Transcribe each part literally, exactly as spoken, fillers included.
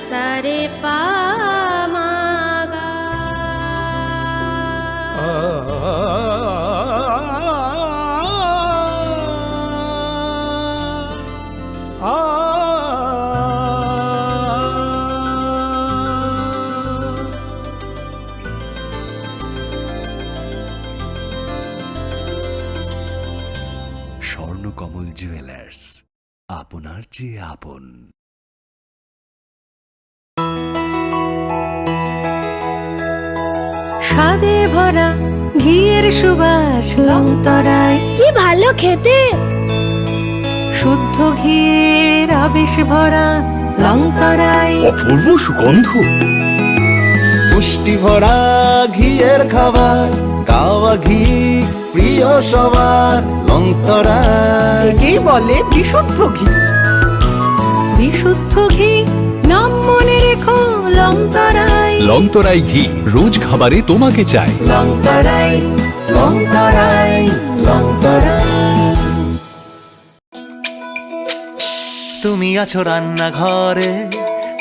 Sare pa ma ga. Swarnakamal jewellers, আপনার চেয়ে আপন। স্বাদে ভরা ঘিয়ের সুবাস লংতরাই। কি ভালো খেতে। শুদ্ধ ঘিয়ের আবেশ ভরা লংতরাই। অপূর্ব সুগন্ধ। পুষ্টি ভরা ঘিয়ের খাবার, কাওয়া ঘি প্রিয় সবার, লংতরাই। একেই বলে বিশুদ্ধ ঘি। বিশুদ্ধ ঘি, নাম মনে রেখো, লংতরাই। লংতরাই ঘি, রোজ খাবারে তোমাকে চাই। লংতরাই, লংতরাই, লংতরাই। তুমি আছো রান্নাঘরে,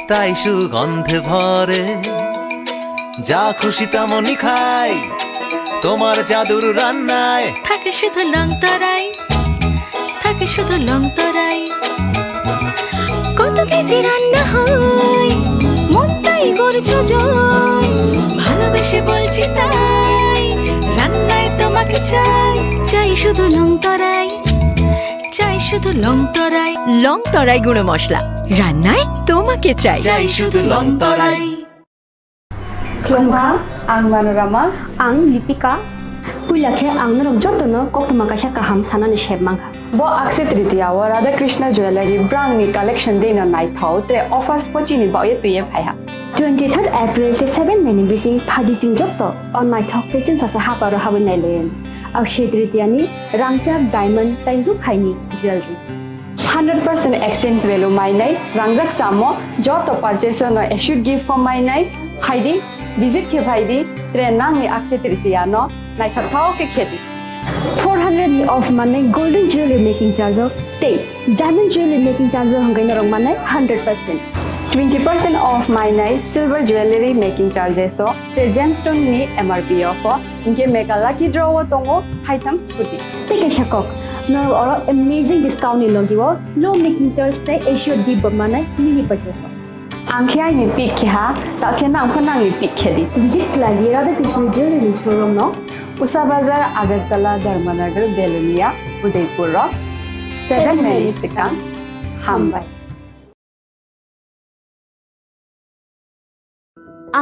তাই সুগন্ধে ভরে। যা খুশি তেমনই খাই, তোমার জাদুর রান্নায়। থাকে শুধু লংতরাই, থাকে শুধু লংতরাই। কত কেজি রান্না হয়, মন তাই করছো জয়। ভালোবেসে বলছি তাই, রান্নায় তোমাকে চাই। চাই শুধু লংতরাই, চাই শুধু লংতরাই। লংতরাই গুঁড়ো মশলা, রান্নায় তোমাকে চাই। চাই শুধু লংতরাই। Khulumkha, ang Manorama. Ang Lipika. Puila khe ang norok jotono koktwma kaisa kaham sanani sep mankha. Bo Akshaya Tritiya o Radha Krishna Jewellery brangni collection deino naithok, tre offers bo chini bagwi twiwi phaiha. Twenty third April tei seven May ni bising phadi chwng joto o naithok tei chwngsacha haparo habwi nailaio. Akshaya Tritiya ni rangchak diamond tei rukhaini jewellery. Hundred percent exchange value mainai, rangjak chamo, joto purchase no assured gift form mainai, phaidi, visit khe phaidi, tre nangni Akshaya Tritiya no naithok thok khe khedi. Four hundred ni off manai golden jewelry making charge o tei diamond jewelry making charge o hwnkhai norok manai hundred percent. Twenty percent off mainai silver jewelry making charges o tre gemstone ni M R P o pho. Hinkhe mega lucky draw o tongo haitham scooty. Tei kaisa kok, norok oro amazing discount ni logi o low making charge tei assured gift bo manai mini purchase o. Ang khe aini pick khe ha, ta khe nang pho nangni pick khe di. Visit khlai di Radha Krishna Jewelry showroom no, Usa Bazar, Agartala, Dharmanagar, Belonia, Udaipur o. Seven May ni swkang. Hambai.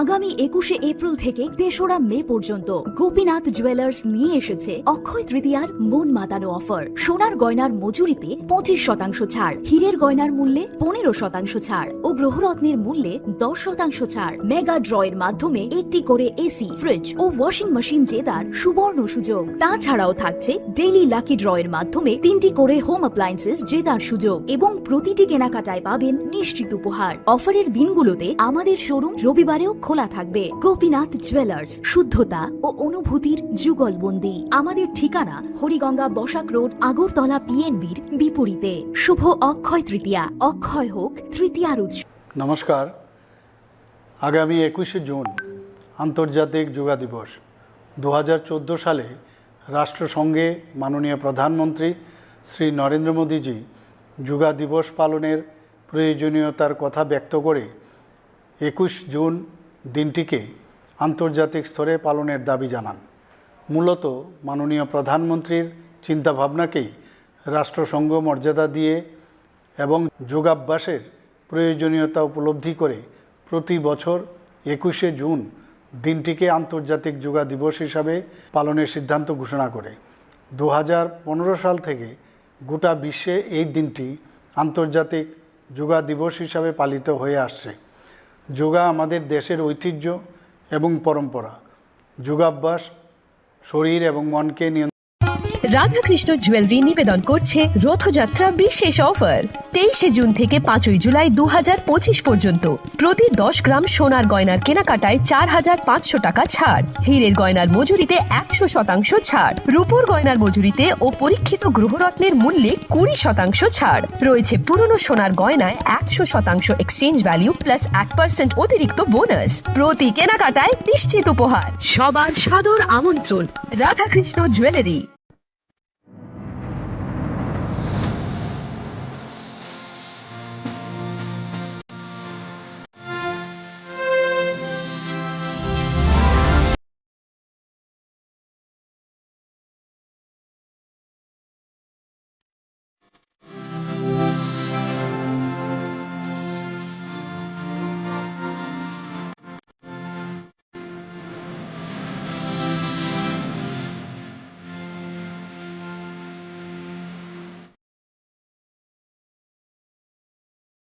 আগামী একুশে এপ্রিল থেকে তেসরা মে পর্যন্ত গোপীনাথ জুয়েলার্স নিয়ে এসেছে অক্ষয় তৃতীয়ার মন মাতানো অফার। সোনার গয়নার মজুরিতে পঁচিশ শতাংশ ছাড়, হীরের গয়নার মূল্যে পনেরো শতাংশ ছাড় ও গ্রহরত্নের মূল্যে দশ শতাংশ ছাড়। মেগা ড্রয়ের মাধ্যমে একটি করে এসি, ফ্রিজ ও ওয়াশিং মেশিন জেতার সুবর্ণ সুযোগ। তাছাড়াও থাকছে ডেইলি লাকি ড্রয়ের মাধ্যমে তিনটি করে হোম অ্যাপ্লায়েন্সেস জেতার সুযোগ এবং প্রতিটি কেনাকাটায় পাবেন নিশ্চিত উপহার। অফারের দিনগুলোতে আমাদের শোরুম রবিবারেও খোলা থাকবে। গোপীনাথ জুয়েলার্স, শুদ্ধতা ও অনুভূতির যুগলবন্দি। আমাদের ঠিকানা হরিগঙ্গা বসাক রোড, আগরতলা পিএনবির বিপরীতে। শুভ অক্ষয় তৃতীয়া, অক্ষয় হোক তৃতীয়ার উৎসব। নমস্কার। আগামী একুশে জুন আন্তর্জাতিক যোগা দিবস। দু হাজার চোদ্দো সালে রাষ্ট্রসংঘে মাননীয় প্রধানমন্ত্রী শ্রী নরেন্দ্র মোদীজি যোগা দিবস পালনের প্রয়োজনীয়তার কথা ব্যক্ত করে একুশ জুন দিনটিকে আন্তর্জাতিক স্তরে পালনের দাবি জানান। মূলত মাননীয় প্রধানমন্ত্রীর চিন্তাভাবনাকেই রাষ্ট্রসংঘ মর্যাদা দিয়ে এবং যোগাভ্যাসের প্রয়োজনীয়তা উপলব্ধি করে প্রতি বছর একুশে জুন দিনটিকে আন্তর্জাতিক যোগা দিবস হিসাবে পালনের সিদ্ধান্ত ঘোষণা করে। দু হাজার পনেরো সাল থেকে গোটা বিশ্বে এই দিনটি আন্তর্জাতিক যোগা দিবস হিসাবে পালিত হয়ে আসছে। যোগা আমাদের দেশের ঐতিহ্য এবং পরম্পরা। যোগাভ্যাস শরীর এবং মনকে নিয়ন্ত্রণ রাধাকৃষ্ণ জুয়েলারি নিবেদন করছে রথযাত্রা বিশেষ অফার। তেইশে জুন থেকে পাঁচই জুলাই দু হাজার পঁচিশ পর্যন্ত প্রতি দশ গ্রাম সোনার গয়নার কেনাকাটায় চার হাজার পাঁচশো টাকা ছাড়, হীরের গয়নার মজুরিতে একশো শতাংশ ছাড়, রূপোর গয়নার মজুরিতে ও পরীক্ষিত গ্রহরত্নের মূল্যে কুড়ি শতাংশ ছাড় রয়েছে। পুরনো সোনার গয়নায় একশো শতাংশ এক্সচেঞ্জ ভ্যালু প্লাস এক পার্সেন্ট অতিরিক্ত বোনাস। প্রতি কেনাকাটায় নিশ্চিত উপহার। সবার সাদর আমন্ত্রণ Radhakrishna jewellery.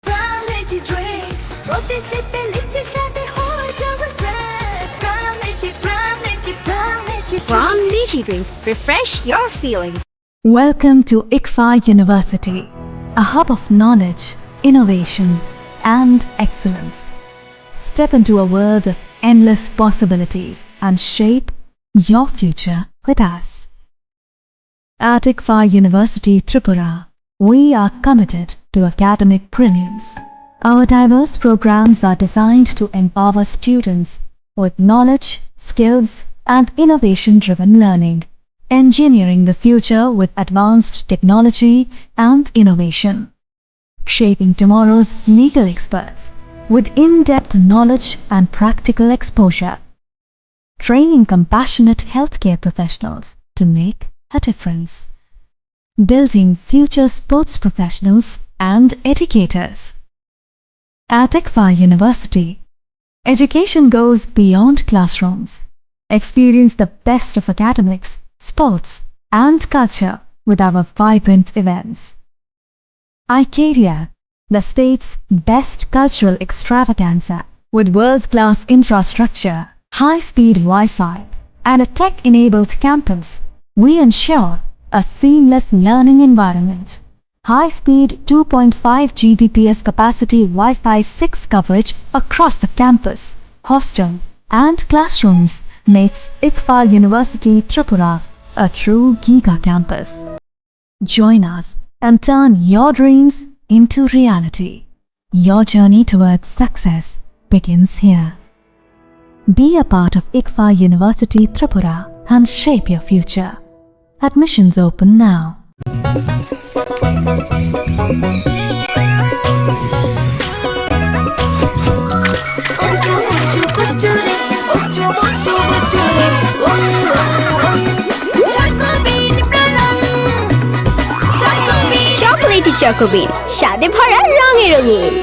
Pram Lychee Drink, প্রতি সিপে লিচি স্বাদে হয়ে যাবে fresh. Pram Lychee, Pram Lychee, Pram Lychee Drink. Pram Lychee Drink, refresh your feelings. Welcome to ICFAI University, a hub of knowledge, innovation, and excellence. Step into a world of endless possibilities and shape your future with us. At ICFAI University Tripura, we are committed to academic brilliance. Our diverse programs are designed to empower students with knowledge, skills, and innovation-driven learning, engineering the future with advanced technology and innovation, shaping tomorrow's legal experts with in-depth knowledge and practical exposure, training compassionate healthcare professionals to make a difference, building future sports professionals and educators. At ICFAI University, education goes beyond classrooms. Experience the best of academics, sports, and culture with our vibrant events. Icaria, the state's best cultural extravaganza, with world-class infrastructure, high-speed Wi-Fi, and a tech-enabled campus, we ensure a seamless learning environment. High-speed two point five G B P S capacity Wi-Fi six coverage across the campus, hostel, and classrooms makes ICFAI University Tripura a true giga campus. Join us and turn your dreams into reality. Your journey towards success begins here. Be a part of ICFAI University Tripura and shape your future. Admissions open now. Chocolatey Choco Bean, স্বাদে ভরা, রঙে রঙিন।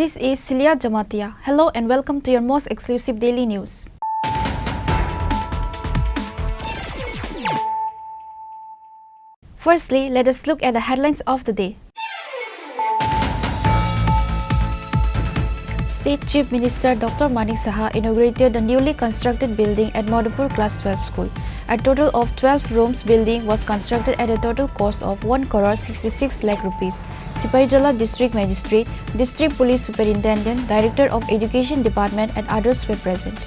This is Celia Jamatia. Hello and welcome to your most exclusive daily news. Firstly, let us look at the headlines of the day. State Chief Minister Doctor Manik Saha inaugurated the newly constructed building at Madhupur Class twelve School. A total of twelve rooms building was constructed at a total cost of one crore sixty-six lakh rupees. Sipaijala District Magistrate, District Police Superintendent, Director of Education Department and others were present.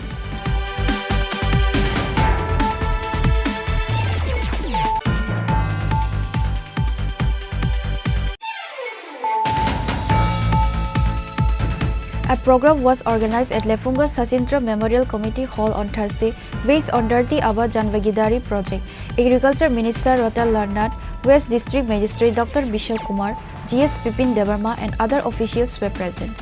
The program was organized at Lefunga Sachindra Memorial Committee Hall on Thursday, based on Dharti Aaba Jan Bhagidari project. Agriculture Minister Ratan Lal Nath, West District Magistrate Doctor Bishal Kumar, G S Bipin Debbarma and other officials were present.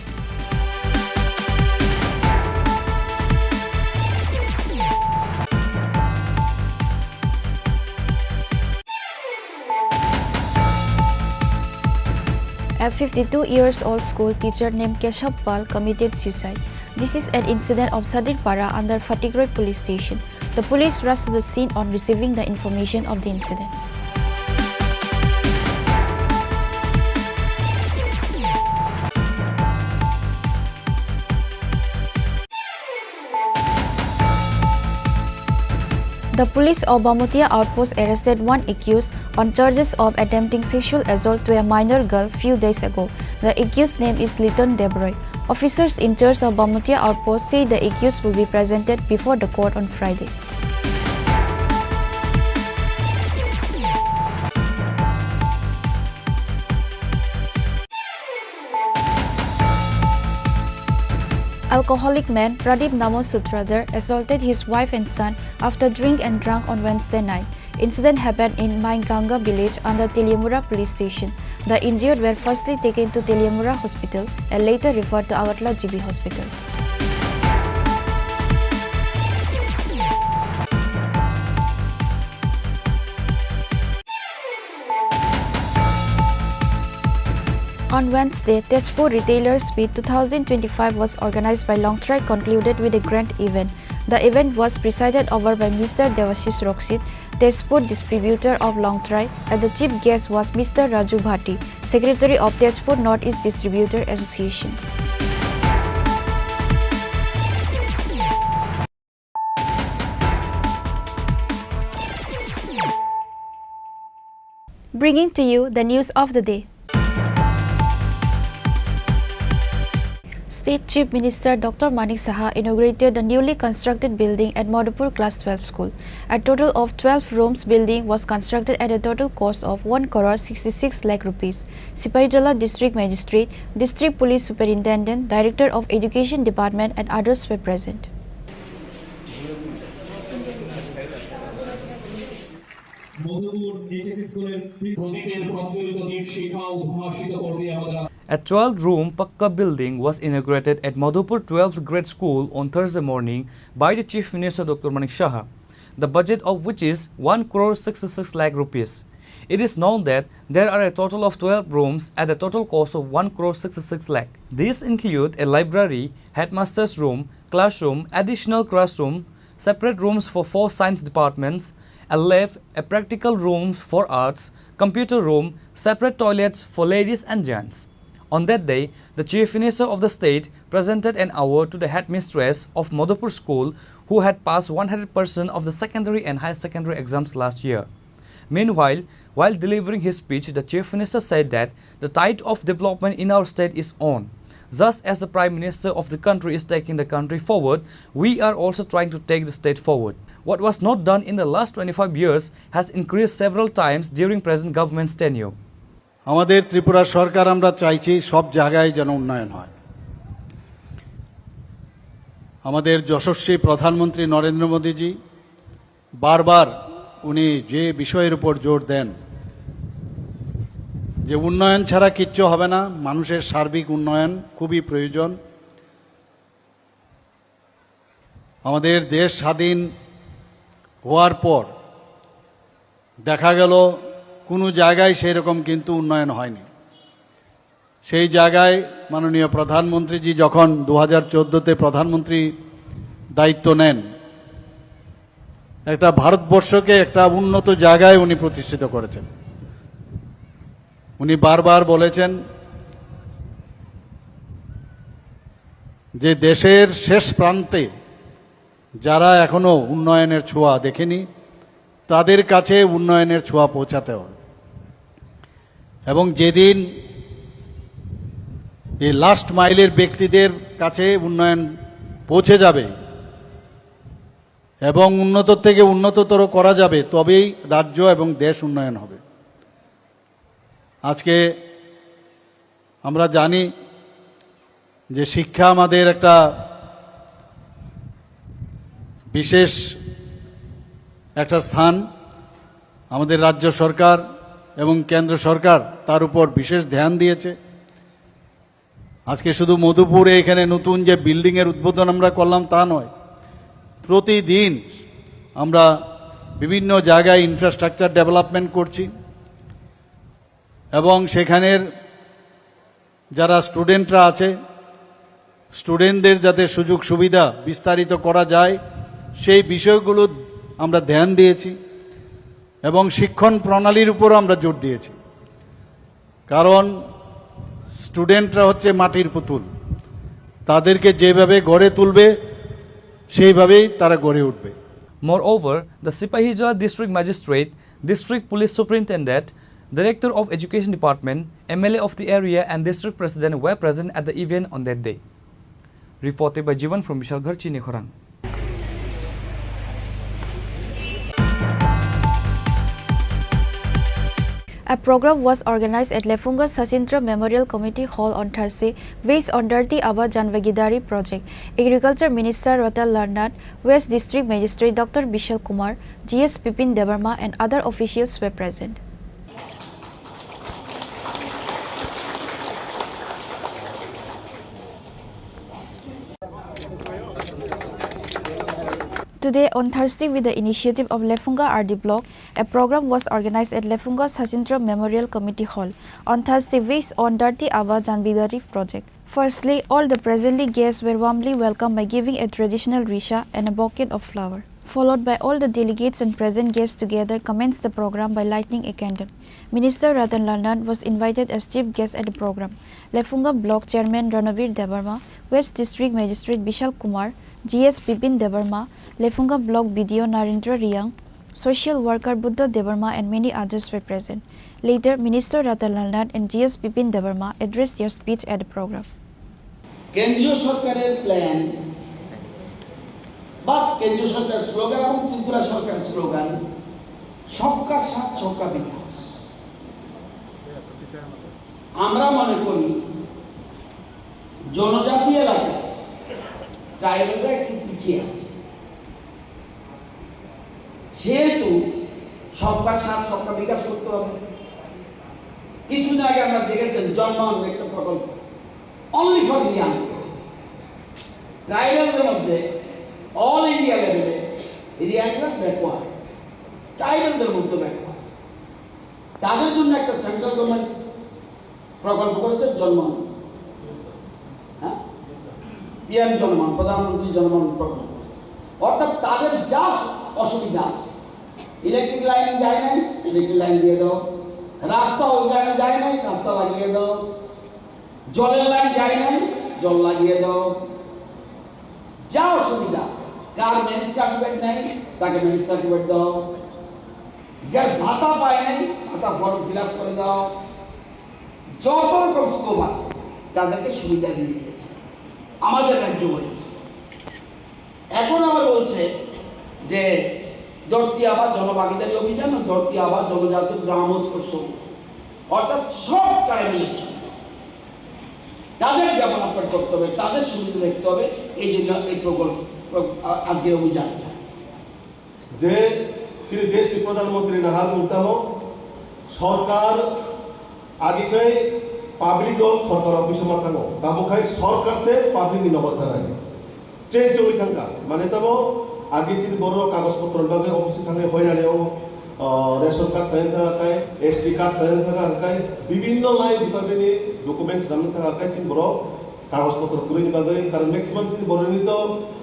A fifty-two years old school teacher named Keshav Pal committed suicide. This is an incident of Sadirpara under Fatikroi police station. The police rushed to the scene on receiving the information of the incident. The police of Bamutia outpost arrested one accused on charges of attempting sexual assault to a minor girl few days ago. The accused name is Liton Debroy. Officers in charge of Bamutia outpost say the accused will be presented before the court on Friday. Alcoholic man Pradip Namo Sutradhar assaulted his wife and son after drink and drunk on Wednesday night. Incident happened in Mainganga village under Teliamura police station. The injured were firstly taken to Teliamura hospital and later referred to Agartala G B hospital. On Wednesday, Tezpur Retailers Meet two thousand twenty-five was organized by Longtrai concluded with a grand event. The event was presided over by Mister Devashish Roksit, Tezpur distributor of Longtrai, and the chief guest was Mister Raju Bhati, secretary of Tezpur North East Distributor Association. Bringing to you the news of the day. State Chief Minister Doctor Manik Saha inaugurated the newly constructed building at Madhupur Class twelve School. A total of twelve rooms building was constructed at a total cost of one crore sixty-six lakh rupees. Sipaijala District Magistrate, District Police Superintendent, Director of Education Department and others were present. Madhupur HSC স্কুলের প্রি- প্রদীপের প্রজ্বলিত দীপ শিখা উদ্ভাসিত করতে আমরা A twelve-room Pakka building was inaugurated at Madhupur twelfth Grade School on Thursday morning by the Chief Minister Doctor Manik Saha, the budget of which is one crore sixty-six lakh rupees. It is known that there are a total of twelve rooms at a total cost of one crore sixty-six lakh. These include a library, headmaster's room, classroom, additional classroom, separate rooms for four science departments, a lab, a practical room for arts, computer room, separate toilets for ladies and gents. On that day, the Chief Minister of the state presented an award to the headmistress of Madhupur School, who had passed one hundred percent of the secondary and higher secondary exams last year. Meanwhile, while delivering his speech, the Chief Minister said that the tide of development in our state is on. Just as the Prime Minister of the country is taking the country forward, we are also trying to take the state forward. What was not done in the last twenty-five years has increased several times during present government's tenure. আমাদের ত্রিপুরা সরকার, আমরা চাইছি সব জায়গায় যেন উন্নয়ন হয়। আমাদের যশস্বী প্রধানমন্ত্রী নরেন্দ্র মোদীজি বারবার উনি যে বিষয়ের উপর জোর দেন যে উন্নয়ন ছাড়া কিচ্ছু হবে না, মানুষের সার্বিক উন্নয়ন খুবই প্রয়োজন। আমাদের দেশ স্বাধীন হওয়ার পর দেখা গেল কোনো জায়গায় সেই রকম কিন্তু উন্নয়ন হয়নি। সেই জায়গায় মাননীয় প্রধানমন্ত্রীজি যখন দু হাজার চোদ্দোতে প্রধানমন্ত্রী দায়িত্ব নেন, একটা ভারতবর্ষকে একটা উন্নত জায়গায় উনি প্রতিষ্ঠিত করেছেন। উনি বারবার বলেছেন যে দেশের শেষ প্রান্তে যারা এখনো উন্নয়নের ছোঁয়া দেখেনি, তাদের কাছে উন্নয়নের ছোঁয়া পৌঁছাতে হবে। এবং যেদিন এই লাস্ট মাইলের ব্যক্তিদের কাছে উন্নয়ন পৌঁছে যাবে এবং উন্নত থেকে উন্নততর করা যাবে, তবেই রাজ্য এবং দেশ উন্নয়ন হবে। আজকে আমরা জানি যে শিক্ষা আমাদের একটা বিশেষ একটা স্থান, আমাদের রাজ্য সরকার এবং কেন্দ্র সরকার তার উপর বিশেষ ধ্যান দিয়েছে। আজকে শুধু মধুপুরে এখানে নতুন যে বিল্ডিংয়ের উদ্বোধন আমরা করলাম তা নয়, প্রতিদিন আমরা বিভিন্ন জায়গায় ইনফ্রাস্ট্রাকচার ডেভেলপমেন্ট করছি এবং সেখানের যারা স্টুডেন্টরা আছে, স্টুডেন্টদের যাতে সুযোগ সুবিধা বিস্তারিত করা যায়, সেই বিষয়গুলো আমরা ধ্যান দিয়েছি এবং শিক্ষণ প্রণালীর উপরও আমরা জোর দিয়েছি। কারণ স্টুডেন্টরা হচ্ছে মাটির পুতুল, তাদেরকে যেভাবে গড়ে তুলবে সেইভাবেই তারা গড়ে উঠবে। Moreover, the Sipahijala District Magistrate, District Police Superintendent, Director of Education Department, M L A of the area and District President were present at the event on that day. Reported by Jivan from Bishalgarh, Chinikhorang. A program was organized at Lefunga Sachindra Memorial Committee Hall on Thursday based on Dharti Aaba Janbhagidari project. Agriculture Minister Ratan Lal Nath, West District Magistrate Doctor Bishal Kumar, G S Bipin Debbarma and other officials were present. Today, on Thursday, with the initiative of Lefunga R D Block, a program was organized at Lefunga Sachindra Memorial Committee Hall on Thursday, based on Dharti Aaba Janbhagidari project. Firstly, all the presently guests were warmly welcomed by giving a traditional risha and a bouquet of flower. Followed by all the delegates and present guests together commenced the program by lighting a candle. Minister Ratan Lal Nath was invited as chief guest at the program. Lefunga Block Chairman Ranabir Debbarma, West District Magistrate Bishal Kumar, G S Bipin Debbarma, Lefunga Block B D O Narendra Riang, social worker Buddha Debbarma and many others were present. Later, Minister Ratan Lal Nath and G S Bipin Debbarma addressed their speech at the program. কেন্দ্রীয় সরকারের প্ল্যান বা কেন্দ্রীয় সরকার স্লোগান এবং ত্রিপুরা সরকার স্লোগান সবকা সাথ সবকা বিকাশ। আমরা মনে করি জনজাতি এলাকায় ট্রাইবালরা একটু পিছিয়ে আছে, সেহেতু সবকা সাথ সবকা বিকাশ করতে হবে। কিছুদিন আগে আমরা দেখেছেন জনমন একটা প্রকল্প, only for young, ট্রাইবালদের মধ্যে অল ইন্ডিয়া লেভেলে রিয়াংরা ব্যাকওয়ার্ড, ট্রাইবালদের মধ্যে ব্যাকওয়ার্ড, তাদের জন্য একটা সেন্ট্রাল গভর্নমেন্ট প্রকল্প করেছে জনমন, হ্যাঁ, পিএম জনমন, প্রধানমন্ত্রী জনমন প্রকল্প। অর্থাৎ তাদের যা অসুবিধা আছে, ইলেকট্রিক লাইন যায় নাই, ইলেকট্রিক লাইন দিয়ে দাও, রাস্তা ওই লাইনে যায় নাই, রাস্তা লাগিয়ে দাও, জলের লাইন যায় নাই, জল লাগিয়ে দাও, যা অসুবিধা আছে, কার মেরিজ সার্টিফিকেট নাই, তাকে মেরিজ সার্টিফিকেট দাও, যার ভাতা পায় নাই, ভাতা ফর্ম ফিল আপ করে দাও। যত রকম স্কোপ আছে, তাদেরকে সুবিধা দিয়ে দিয়েছে আমাদের রাজ্য বলেছে। এখন আবার বলছে যে ধরতি আবা জনভাগিদারি অভিযান ও ধরতি আবা জনজাতির গ্রাম উৎকর্ষ, অর্থাৎ সব ট্রাইবালের জন্য তাদের ডেভেলপমেন্ট করতে হবে, তাদের সুবিধা দেখতে হবে। এই জন্য এই প্রকল্প, প্র- আ- আজকের অভিযানটা। Je chini desh ni pradhan mantri naha tong tamo, sorkar agi khai public rok sorkar office o ma thango, tamo khai sorkar se public ni nogo thanai. Change wngwi thangkha, mane tamo agi chini borok kagoj potro ni bagwi office o thangwi hoirani o, o, ration card khlai thangkha khai, S T card khlai thangkha khai, bibhinno line department ni documents rwna thangkha khai chini borok kagoj potro kwrwini bagwi, karon maximum chini borokni to,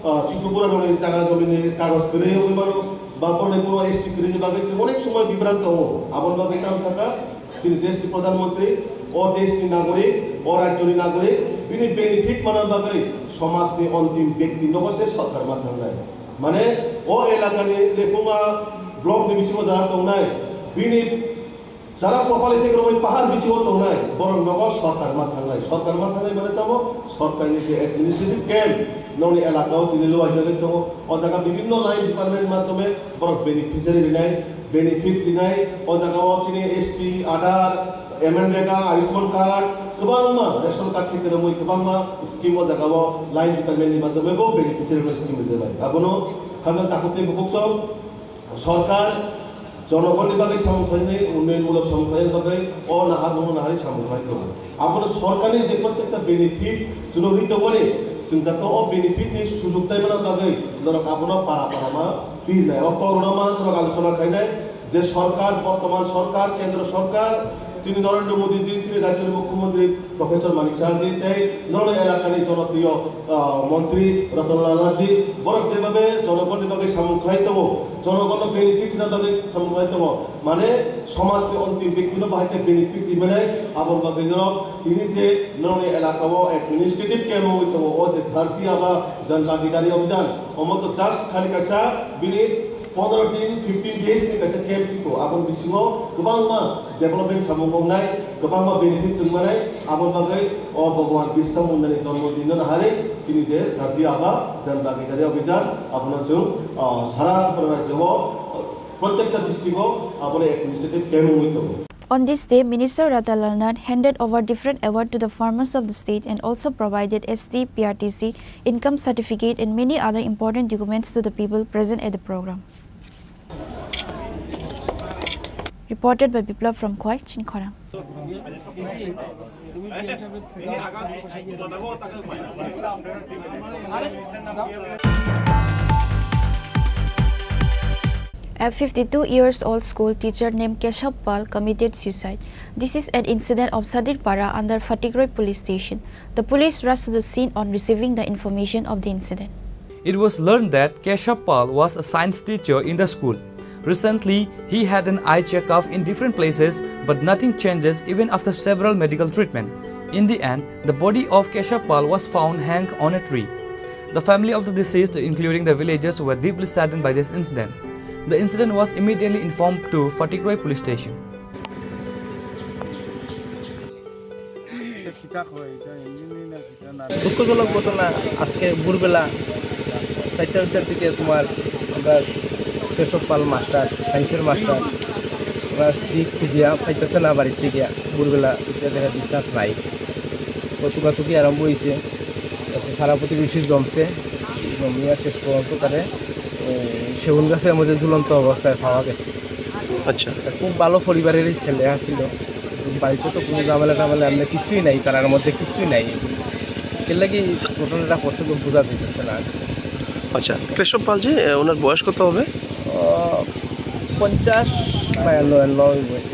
ah, chuchu bura rokni jaga jomini kagoj kwrwi wngwi mano, ba borokni bono S T kwrwini bagwi chwng onek somoi bibran tongo. Aboni bagwi tamo sakha, chini desh ni pradhan mantri, o desh ni nagorik, o rajyo ni nagorik, bini benefit manna bagwi somaj ni ontim byakti nogo se sorkar ma thangnai. Mane o elaka ni Lefunga block ni bisingo jara tongnai, bini Jara kopali thik romwi pahar bisingo tongnai, borok nogo sorkar ma thangnai. Sorkar ma thangnai mane tamo, sorkarni je administrative camp, nokni elakao tini luaijagwi tongo. O jaga bibhinno line department madhyome borok beneficiary rinai, benefit rinai. O jagao chini S T, Aadhaar, M N R E G A, Ayushman card, Kwbangma ration card theke romwi kwbangma scheme o jaga o line department ni madhyome bo beneficiary rok scheme rijak bai. Abono khajak takhuk tei bukhuk song sorkar jonogon ni bagwi samung khlainai, unnayon mulok samung khlainani bagwi o nahar bono nahari samung khlai tongo. Abono sorkar ni je prottekta benefit chwng rwi tongmani, chwng jato o benefit ni sujok taimana bagwi norok abono para para ma pirnai. O kok rwno ma norok alochona khlainai. Je sorkar, bortoman sorkar, kendro sorkar, chini Narendra Modi ji, chini rajyoni mukhyamantri Professor Manik Saha ji tei norokni elakani jonopriyo, ah, montri Ratan Lal Nath ji, borok jebhabe jonogonni bagwi samung khlai tongo, jonogonno benefit rwna bagwi samung khlai tongo, mane somajni ontim bektino bahai khe benefit rimani, aboni bagwi norok tini je norokni elakao administrative camp wngwi tongo, o je Dharti Aaba Jan Bhagidari Abhiyan, omo to just khali kaisa bini pondro din, fifteen days ni kaisa camp siko, aboni bisingo kwbangma development samung wngnai, kwbangma benefit chwng manai, aboni bagwi o Bhagwan Birsa Mundani jonmo din no naharwi chini je Dharti Aaba Jan Bhagidari Abhiyan, abono chwng, ah, sara Tripura rajyo o, ah, prottekta district o abono administrative camp wngwi tongo. On this day, Minister Ratan Lal Nath handed over different award to the farmers of the state and also provided S T, P R T C, income certificate and many other important documents to the people present at the program. Reported by Biplab from Khowai, Chinikhorang. A fifty-two years old school teacher named Keshav Pal committed suicide. This is an incident of Sadirpara under Phatikroi police station. The police rushed to the scene on receiving the information of the incident. It was learned that Keshav Pal was a science teacher in the school. Recently, he had an eye checkup in different places, but nothing changes even after several medical treatment. In the end, the body of Keshav Pal was found hanged on a tree. The family of the deceased, including the villagers, were deeply saddened by this incident. The incident was immediately informed to Phatikroi police station. দুঃখজনক ঘটনা, আজকে ভোরবেলা চারটা, চারটার দিকে তোমার আমরা কেশব পাল মাস্টার, সায়েন্সের মাস্টার, ওনার স্ত্রী খুঁজিয়া পাইতেছে না বাড়ির থেকে, ভোরবেলা উঠিয়া দেখা বিছনাত নাই। তো তুকাতুকি আরম্ভ হয়েছে, তারপর পাড়া প্রতিবেশী জমছে, জমিয়া শেষ পর্যন্ত তারে, এ, সেগুন গাছের মধ্যে ঝুলন্ত অবস্থায় পাওয়া গেছে। আচ্ছা। তা খুব ভালো পরিবারেরই ছেলে আছিল, বাড়িতে তো কোনো ঝামেলা টামেলা এমনি কিছুই নাই, তার মধ্যে কিছুই নাই। এর লাগি ঘটনাটা করছে তো বোঝা যাইতেছে না। আচ্ছা, কেশব পাল যে, এ, ওনার বয়স কত হবে? আহ, পঞ্চাশ, বায়ান্ন,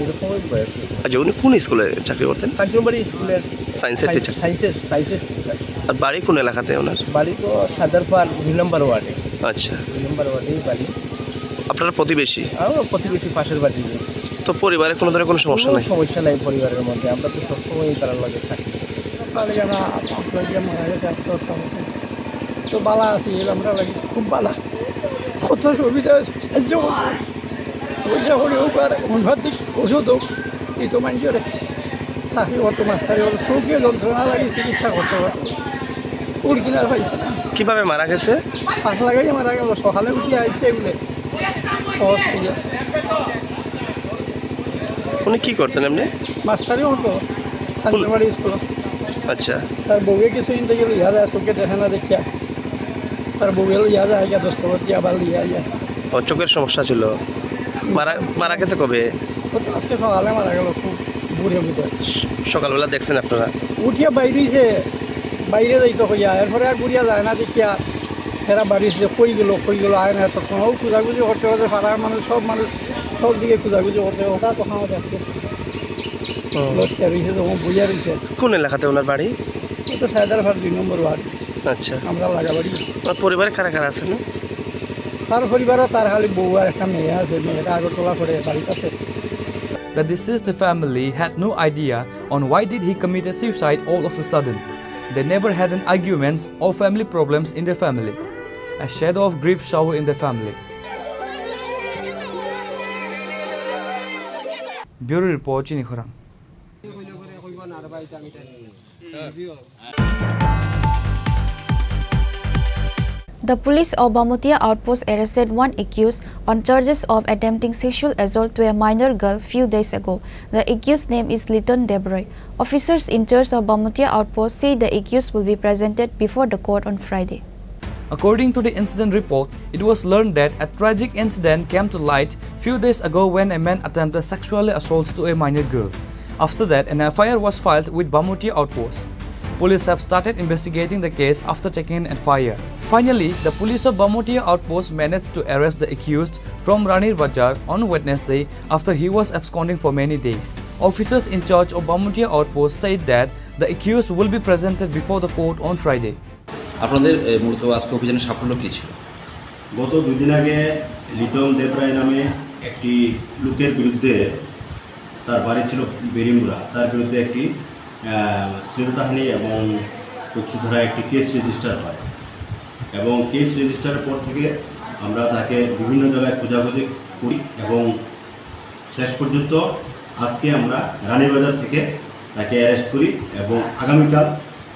এরকমই বয়স। আচ্ছা, উনি কোন স্কুলে চাকরি করতেন? কাঞ্চনবাড়ি স্কুলের সায়েন্সের সায়েন্স, টিচার। সায়েন্সের, সায়েন্সের টিচার। আর বাড়ি কোন এলাকাতে ওনার? বাড়ি তো সাদারপাড় দুই নম্বর ওয়ার্ডে। আচ্ছা। দুই নম্বর ওয়ার্ডেই বাড়ি। আপনারা প্রতিবেশী? আমরা প্রতিবেশী, পাশের বাড়ি। তো পরিবারে কোনো ধরনের কোনো সমস্যা কোনো নাই? সমস্যা নাই পরিবারের মধ্যে, আমরা তো সবসময় তারার লগে থাকি। আপনার জানা, আপনার যে মারা গেছে, আজকে অষ্টম। তো বালা আছি, আমরা লাগি খুব বালা। কত সুবিধা, সাহায্য করবো। ওই যে হলে হোক আর অন্যদিক ওষুধ হোক, এই তো মানুষের চাকরি করতো, মাস্টারি করতো, চোখে যন্ত্রণা লাগে, চিকিৎসা করতে পারতো। ওর কিনার পাইছে না। কিভাবে মারা গেছে? পাঁচ লাগাই মারা গেল, সকালে উঠে আইছে এগুলো। সহজ থেকে। উনি কি করতেন এমনি? মাস্টারি হতো, কোন কাঞ্চনবাড়ি স্কুল। আচ্ছা। তার বউয়ে কিছুদিন থেকে লইয়া যায়, চোখে দেখে না দেখিয়া। তার বউয়ে লইয়া যায়, গিয়া দশ টাকা দিয়ে আবার লইয়া যায়। ও, চোখের সমস্যা ছিল। মারা, মারা গেছে কবে? ও তো আজকে সকালে মারা গেল, খুব ভোরে ভোরে। সকালবেলা দেখছেন আপনারা? উঠিয়া বাইরে যে, বাইরে যাইতো কইয়া, এরপরে আর ঘুরিয়া যায় না দেখিয়া। এরা বাড়ি এসে কই গেল, কই গেল, আয় না, তখন ও খোঁজাখুঁজি করতে করতে পাড়ার মানুষ, সব মানুষ, সব দিকে খোঁজাখুঁজি করতে, ওটা তখন আমার দেখতে। হুম। লটকে রয়েছে, তখন বইয়া রয়েছে। কোন এলাকাতে ওনার বাড়ি? ও তো সায়দারপাড় দুই নম্বর ওয়ার্ড। আচ্ছা। আমরা লাগাবাড়ি। ওনার পরিবারে কারা কারা আছেন? তার পরিবারে তার খালি বউ আর একটা মেয়ে আছে, মেয়েটা আগরতলা পড়ে, বাড়িতে আছে। The deceased family had no idea on why did he commit a suicide all of a sudden. They never had an arguments or family problems in their family. A shadow of grief shower in their family. Bureau report, Chinikhorang. The police of Bamutia outpost arrested one accused on charges of attempting sexual assault to a minor girl few days ago. The accused name is Liton Debroy. Officers in charge of Bamutia outpost say the accused will be presented before the court on Friday. According to the incident report, it was learned that a tragic incident came to light few days ago when a man attempted sexual assault to a minor girl. After that, an F I R was filed with Bamutia outpost. Police have started investigating the case after checking an F I R. Finally, the police of Bamutia outpost managed to arrest the accused from Ranir Bazar on Wednesday after he was absconding for many days. Officers in charge of Bamutia outpost said that the accused will be presented before the court on Friday. আপনাদের, এ, মূলত আজকে অভিযানের সাফল্য কী ছিল? গত দুই দিন আগে লিটন দেবরায় নামে একটি লোকের বিরুদ্ধে, তার বাড়ি ছিল বেরিমুড়া, তার বিরুদ্ধে একটি, আহ, শ্লীলতাহানি এবং পক্ষধরা একটি কেস রেজিস্টার হয়। এবং কেস রেজিস্টারের পর থেকে আমরা তাকে বিভিন্ন জায়গায় খোঁজাখুঁজি করি এবং শেষ পর্যন্ত আজকে আমরা রানীবাজার থেকে তাকে অ্যারেস্ট করি এবং আগামীকাল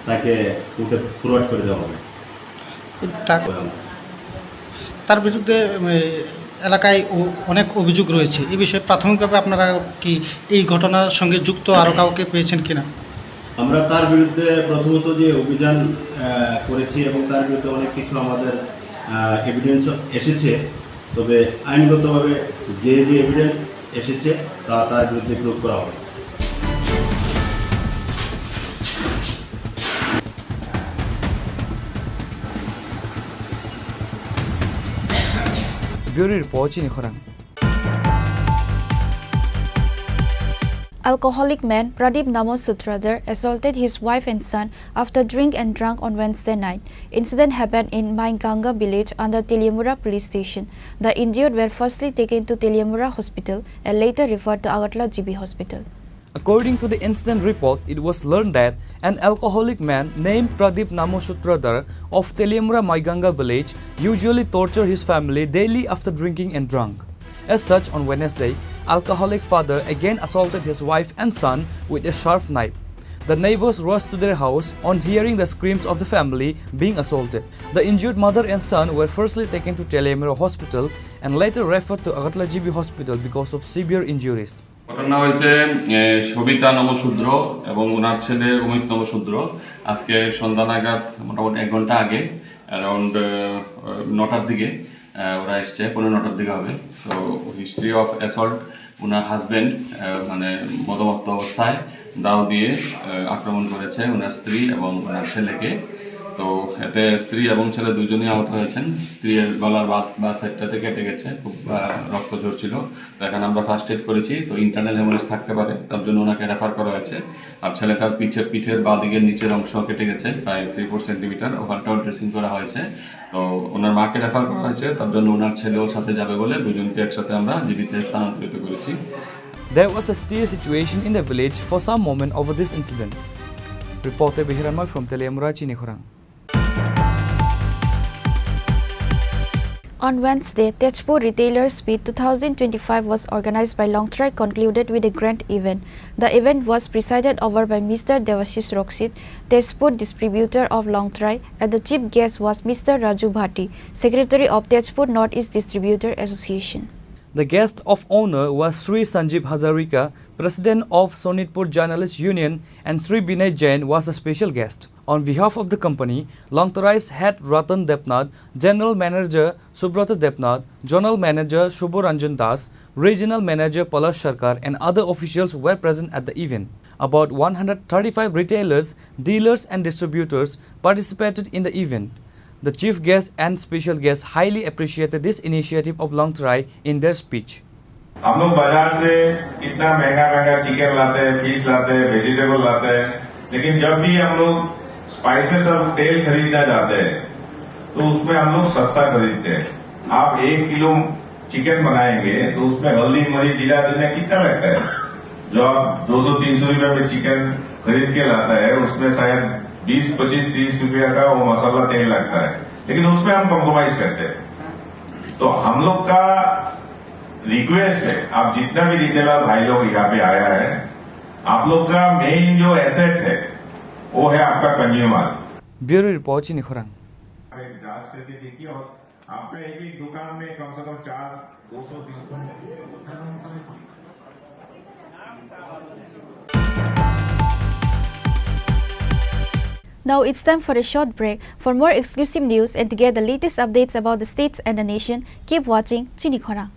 তাকে কোর্টে ফরওয়ার্ড করে দেওয়া হবে। তা-, তার বিরুদ্ধে, উম, এলাকায় অ-, অনেক অভিযোগ রয়েছে। এই বিষয়ে প্রাথমিকভাবে আপনারা কি এই ঘটনার সঙ্গে যুক্ত আরও কাউকে পেয়েছেন কিনা? আমরা তার বিরুদ্ধে প্রথমত যে অভিযান, আহ, করেছি এবং তার বিরুদ্ধে অনেক কিছু আমাদের, আহ, এভিডেন্সও এসেছে। তবে আইনগতভাবে যে যে এভিডেন্স এসেছে, তা তার বিরুদ্ধে প্রয়োগ করা হবে। Bureau Report, chini khorang. Alcoholic man Pradip Namo Sutradhar assaulted his wife and son after drink and drunk on Wednesday night. Incident happened in Maiganga village under Teliamura police station. The injured were firstly taken to Teliamura hospital and later referred to Agartala G B hospital. According to the incident report, it was learned that an alcoholic man named Pradip Namo Sutradhar of Teliamura Maiganga village usually torture his family daily after drinking and drunk. As such, on Wednesday, alcoholic father again assaulted his wife and son with a sharp knife. The neighbors rushed to their house on hearing the screams of the family being assaulted. The injured mother and son were firstly taken to Teliamura Hospital and later referred to Agartala G B Hospital because of severe injuries. ঘটনা হয়েছে, এ, সবিতা নমঃশূদ্র এবং ওনার ছেলে অমিত নমঃশূদ্র আজকে সন্ধ্যা নাগাদ মোটামুটি এক ঘন্টা আগে, অ্যারাউন্ড, আহ, নটার দিকে, আহ, ওরা এসছে, পৌনে নটার দিকে হবে। তো হিস্ট্রি অফ অ্যাসল্ট, ওনার হাজব্যান্ড, আহ, মানে মদমত্ত অবস্থায় দাও দিয়ে, আহ, আক্রমণ করেছে ওনার স্ত্রী এবং ওনার ছেলেকে। তো এতে স্ত্রী এবং ছেলে দুজনেই আহত হয়েছেন। স্ত্রীর গলার বা, বা সাইডটাতে কেটে গেছে, খুব, আহ, রক্ত ঝরছিল। তো এখানে আমরা ফার্স্ট এড করেছি, তো ইন্টারনাল হেমোরেজ থাকতে পারে, তার জন্য ওনাকে রেফার করা হয়েছে। আর ছেলেটার পিঠে, পিঠের বাঁ দিকের নিচের অংশ কেটে গেছে প্রায় থ্রি ফোর সেন্টিমিটার, ওখানটাও ড্রেসিং করা হয়েছে। তো ওনার মাকে রেফার করা হয়েছে, তার জন্য ওনার ছেলেও সাথে যাবে বলে দুজনকে একসাথে আমরা জিবিতে স্থানান্তরিত করেছি। There was a still situation in the village for some moment over this incident. Reporter Bihiran Mok from Teliamura, Chinikhorang. On Wednesday, Tezpur Retailers Meet two thousand twenty-five was organized by Longtrai concluded with a grand event. The event was presided over by Mister Devashish Roksit, Tezpur distributor of Longtrai, and the chief guest was Mister Raju Bhati, secretary of Tezpur North East Distributor Association. The guest of honor was Sri Sanjeev Hazarika, president of Sonitpur Journalist Union, and Sri Binay Jain was a special guest. On behalf of the company, Longtrai's head Ratan Debnath, general manager Subrata Debnath, zonal manager Shubho Ranjan Das, regional manager Palash Sarkar, and other officials were present at the event. About one hundred thirty-five retailers, dealers, and distributors participated in the event. The chief guest and special guest highly appreciated this initiative of Longtrai in their speech. हम लोग बाजार से कितना महंगा महंगा चिकन लाते हैं, फिश लाते हैं, वेजिटेबल लाते हैं, लेकिन जब भी हम लोग स्पाइसेस और तेल खरीदना जाते हैं, तो उसमें हम लोग सस्ता खरीदते हैं। आप एक किलो चिकन बनाएंगे, तो उसमें हल्दी, मरीच, जीरा, धनिया कितना लगता है? जो आप दो सौ तीन सौ रुपए में चिकन खरीद के लाता है, उसमें शायद बीस, पच्चीस, तीस रुपया का वो मसाला तेल लगता है, लेकिन उसमें हम कॉम्प्रोमाइज करते हैं। तो हम लोग का रिक्वेस्ट है, आप जितना भी रिटेलर भाई लोग यहाँ पे आया है, आप लोग का मेन जो एसेट है, वो है आपका कंज्यूमर। Bureau Report, Chinikhorang. आप एक जांच करके देखिए और आपका एक एक दुकान में कम से कम चार, दो सौ, तीन सौ। Now it's time for a short break. For more exclusive news and to get the latest updates about the states and the nation, keep watching Chini Khona.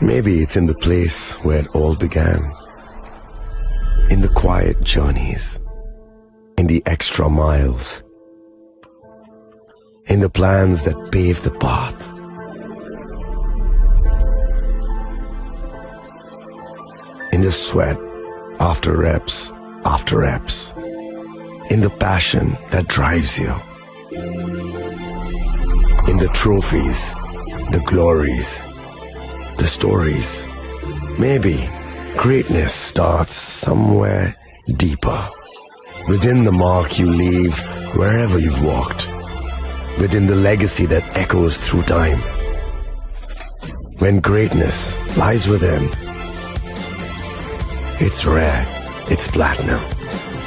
Maybe it's in the place where it all began. In the quiet journeys, in the extra miles, in the plans that pave the path, in the sweat after reps, after reps, in the passion that drives you, in the trophies, the glories, the stories. Maybe greatness starts somewhere deeper, within the mark you leave wherever you've walked, within the legacy that echoes through time. When greatness lies within, it's rare, it's platinum.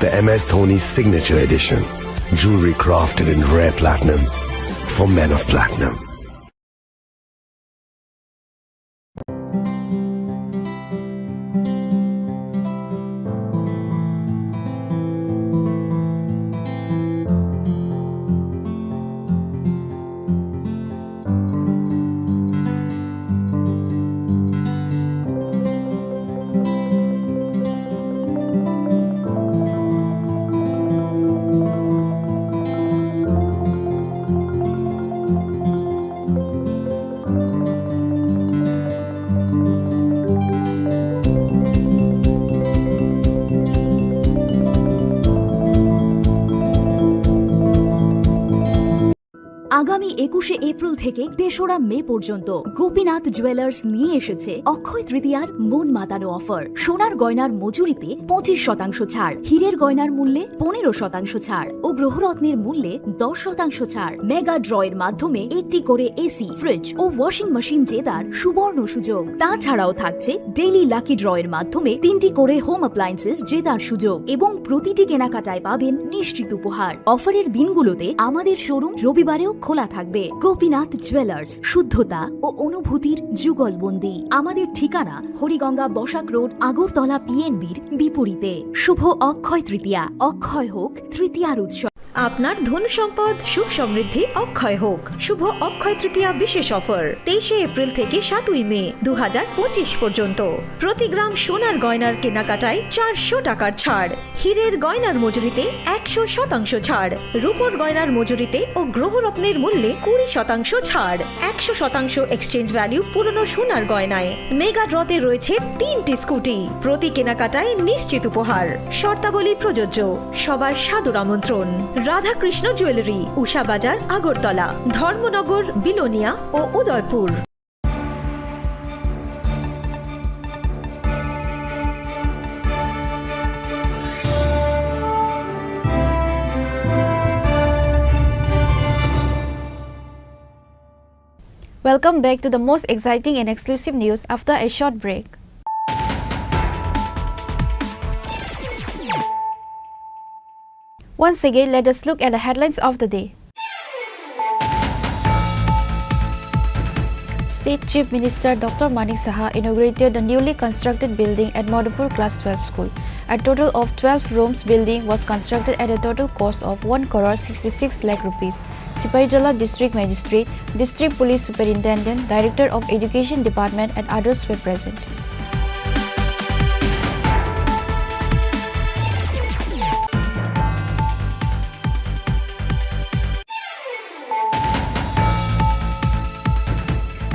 The M S Dhoni Signature Edition, jewelry crafted in rare platinum for men of platinum. আগামী একুশে এপ্রিল থেকে তেসরা মে পর্যন্ত গোপীনাথ জুয়েলার্স নিয়ে এসেছে অক্ষয় তৃতীয়ার মন মাতানো অফার। সোনার গয়নার মজুরিতে পঁচিশ শতাংশ ছাড়, হীরের গয়নার মূল্যে পনেরো শতাংশ ছাড় ও গ্রহরত্নের মূল্যে দশ শতাংশ ছাড়। মেগা ড্রয়ের মাধ্যমে একটি করে এসি, ফ্রিজ ও ওয়াশিং মেশিন জেতার সুবর্ণ সুযোগ। তাছাড়াও থাকছে ডেইলি লাকি ড্রয়ের মাধ্যমে তিনটি করে হোম অ্যাপ্লায়েন্সেস জেতার সুযোগ এবং প্রতিটি কেনাকাটায় পাবেন নিশ্চিত উপহার। অফারের দিনগুলোতে আমাদের শোরুম রবিবারেও খোলা থাকবে। গোপীনাথ জুয়েলার্স, শুদ্ধতা ও অনুভূতির যুগলবন্দি। আমাদের ঠিকানা হরিগঙ্গা বসাক রোড, আগরতলা পিএনবির বিপরীতে। শুভ অক্ষয় তৃতীয়া, অক্ষয় হোক তৃতীয়ার উৎসব। আপনার ধনসম্পদ, সুখ সমৃদ্ধি অক্ষয় হোক। শুভ অক্ষয় তৃতীয়া বিশেষ অফার, তেইশে এপ্রিল থেকে সাতই মে দু হাজার পঁচিশ পর্যন্ত। প্রতি গ্রাম সোনার গয়নার কেনাকাটায় চারশো টাকার ছাড়, হীরের গয়নার মজুরিতে একশো শতাংশ ছাড়, রূপোর গয়নার মজুরিতে ও গ্রহরত্নের মূল্যে কুড়ি শতাংশ ছাড়, একশো শতাংশ এক্সচেঞ্জ ভ্যালু পুরনো সোনার গয়নায়। মেগা ড্রতে রয়েছে তিনটি স্কুটি, প্রতি কেনাকাটায় নিশ্চিত উপহার। শর্তাবলী প্রযোজ্য। সবার সাদর আমন্ত্রণ। রাধাকৃষ্ণ জুয়েলারি, উষা বাজার, আগরতলা, ধর্মনগর, বিলোনিয়া ও Udaipur. Welcome back to the most exciting and exclusive news after a short break. Once again, let us look at the headlines of the day. State Chief Minister Doctor Manik Saha inaugurated the newly constructed building at Madhupur Class twelve School. A total of twelve rooms building was constructed at a total cost of one crore sixty-six lakh rupees. Sipaijala District Magistrate, District Police Superintendent, Director of Education Department and others were present.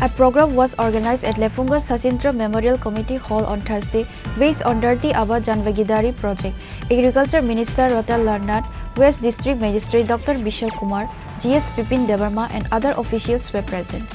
A program was organized at Lefunga Sachindra Memorial Committee Hall on Thursday, based on Dharti Aaba Janbagidari project. Agriculture Minister Ratan Lal Nath, West District Magistrate Doctor Bishal Kumar, G S Bipin Debbarma and other officials were present.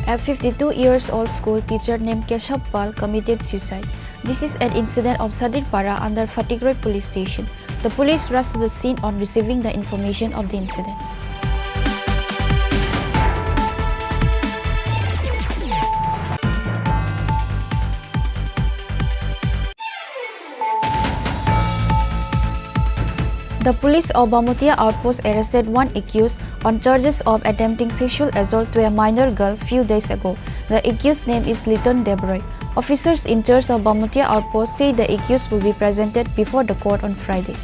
A fifty-two years old school teacher named Keshav Pal committed suicide. This is an incident of Sadirpara under Fatikroi police station. The police rushed to the scene on receiving the information of the incident. The police of Bamutia outpost arrested one accused on charges of attempting sexual assault to a minor girl few days ago. The accused name is Liton Debroy. Officers in charge of Bamutia outpost say the accused will be presented before the court on Friday.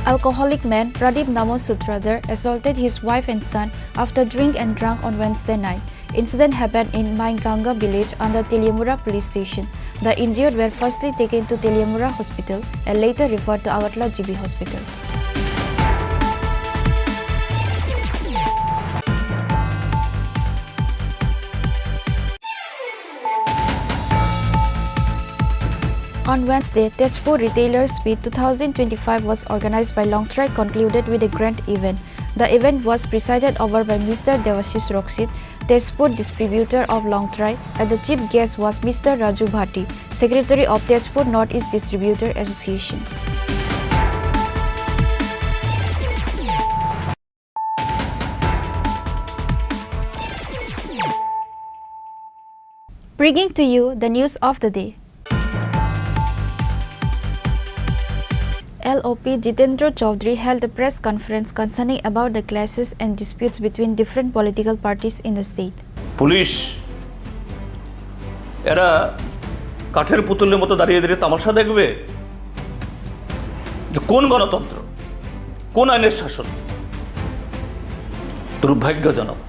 Alcoholic man Pradeep Namo Sutradhar assaulted his wife and son after drink and drunk on Wednesday night. Incident happened in Mainganga village under Teliamura police station. The injured were firstly taken to Teliamura hospital and later referred to Agartala G B hospital. On Wednesday, Tezpur Retailers Meet two thousand twenty-five was organized by Longtrai, concluded with a grand event. The event was presided over by Mister Devashish Roksit, Tezpur distributor of Longtrai, and the chief guest was Mister Raju Bhati, secretary of Tezpur North East Distributor Association. Bringing to you the news of the day. L O P Jitendra Chaudhary held a press conference concerning about the clashes and disputes between different political parties in the state. Police এরা কাঠের পুতুলের মতো দাঁড়িয়ে দাঁড়িয়ে তামাশা দেখবে? যে কোন গণতন্ত্র, কোন আইনের শাসন? দুর্ভাগ্যজনক।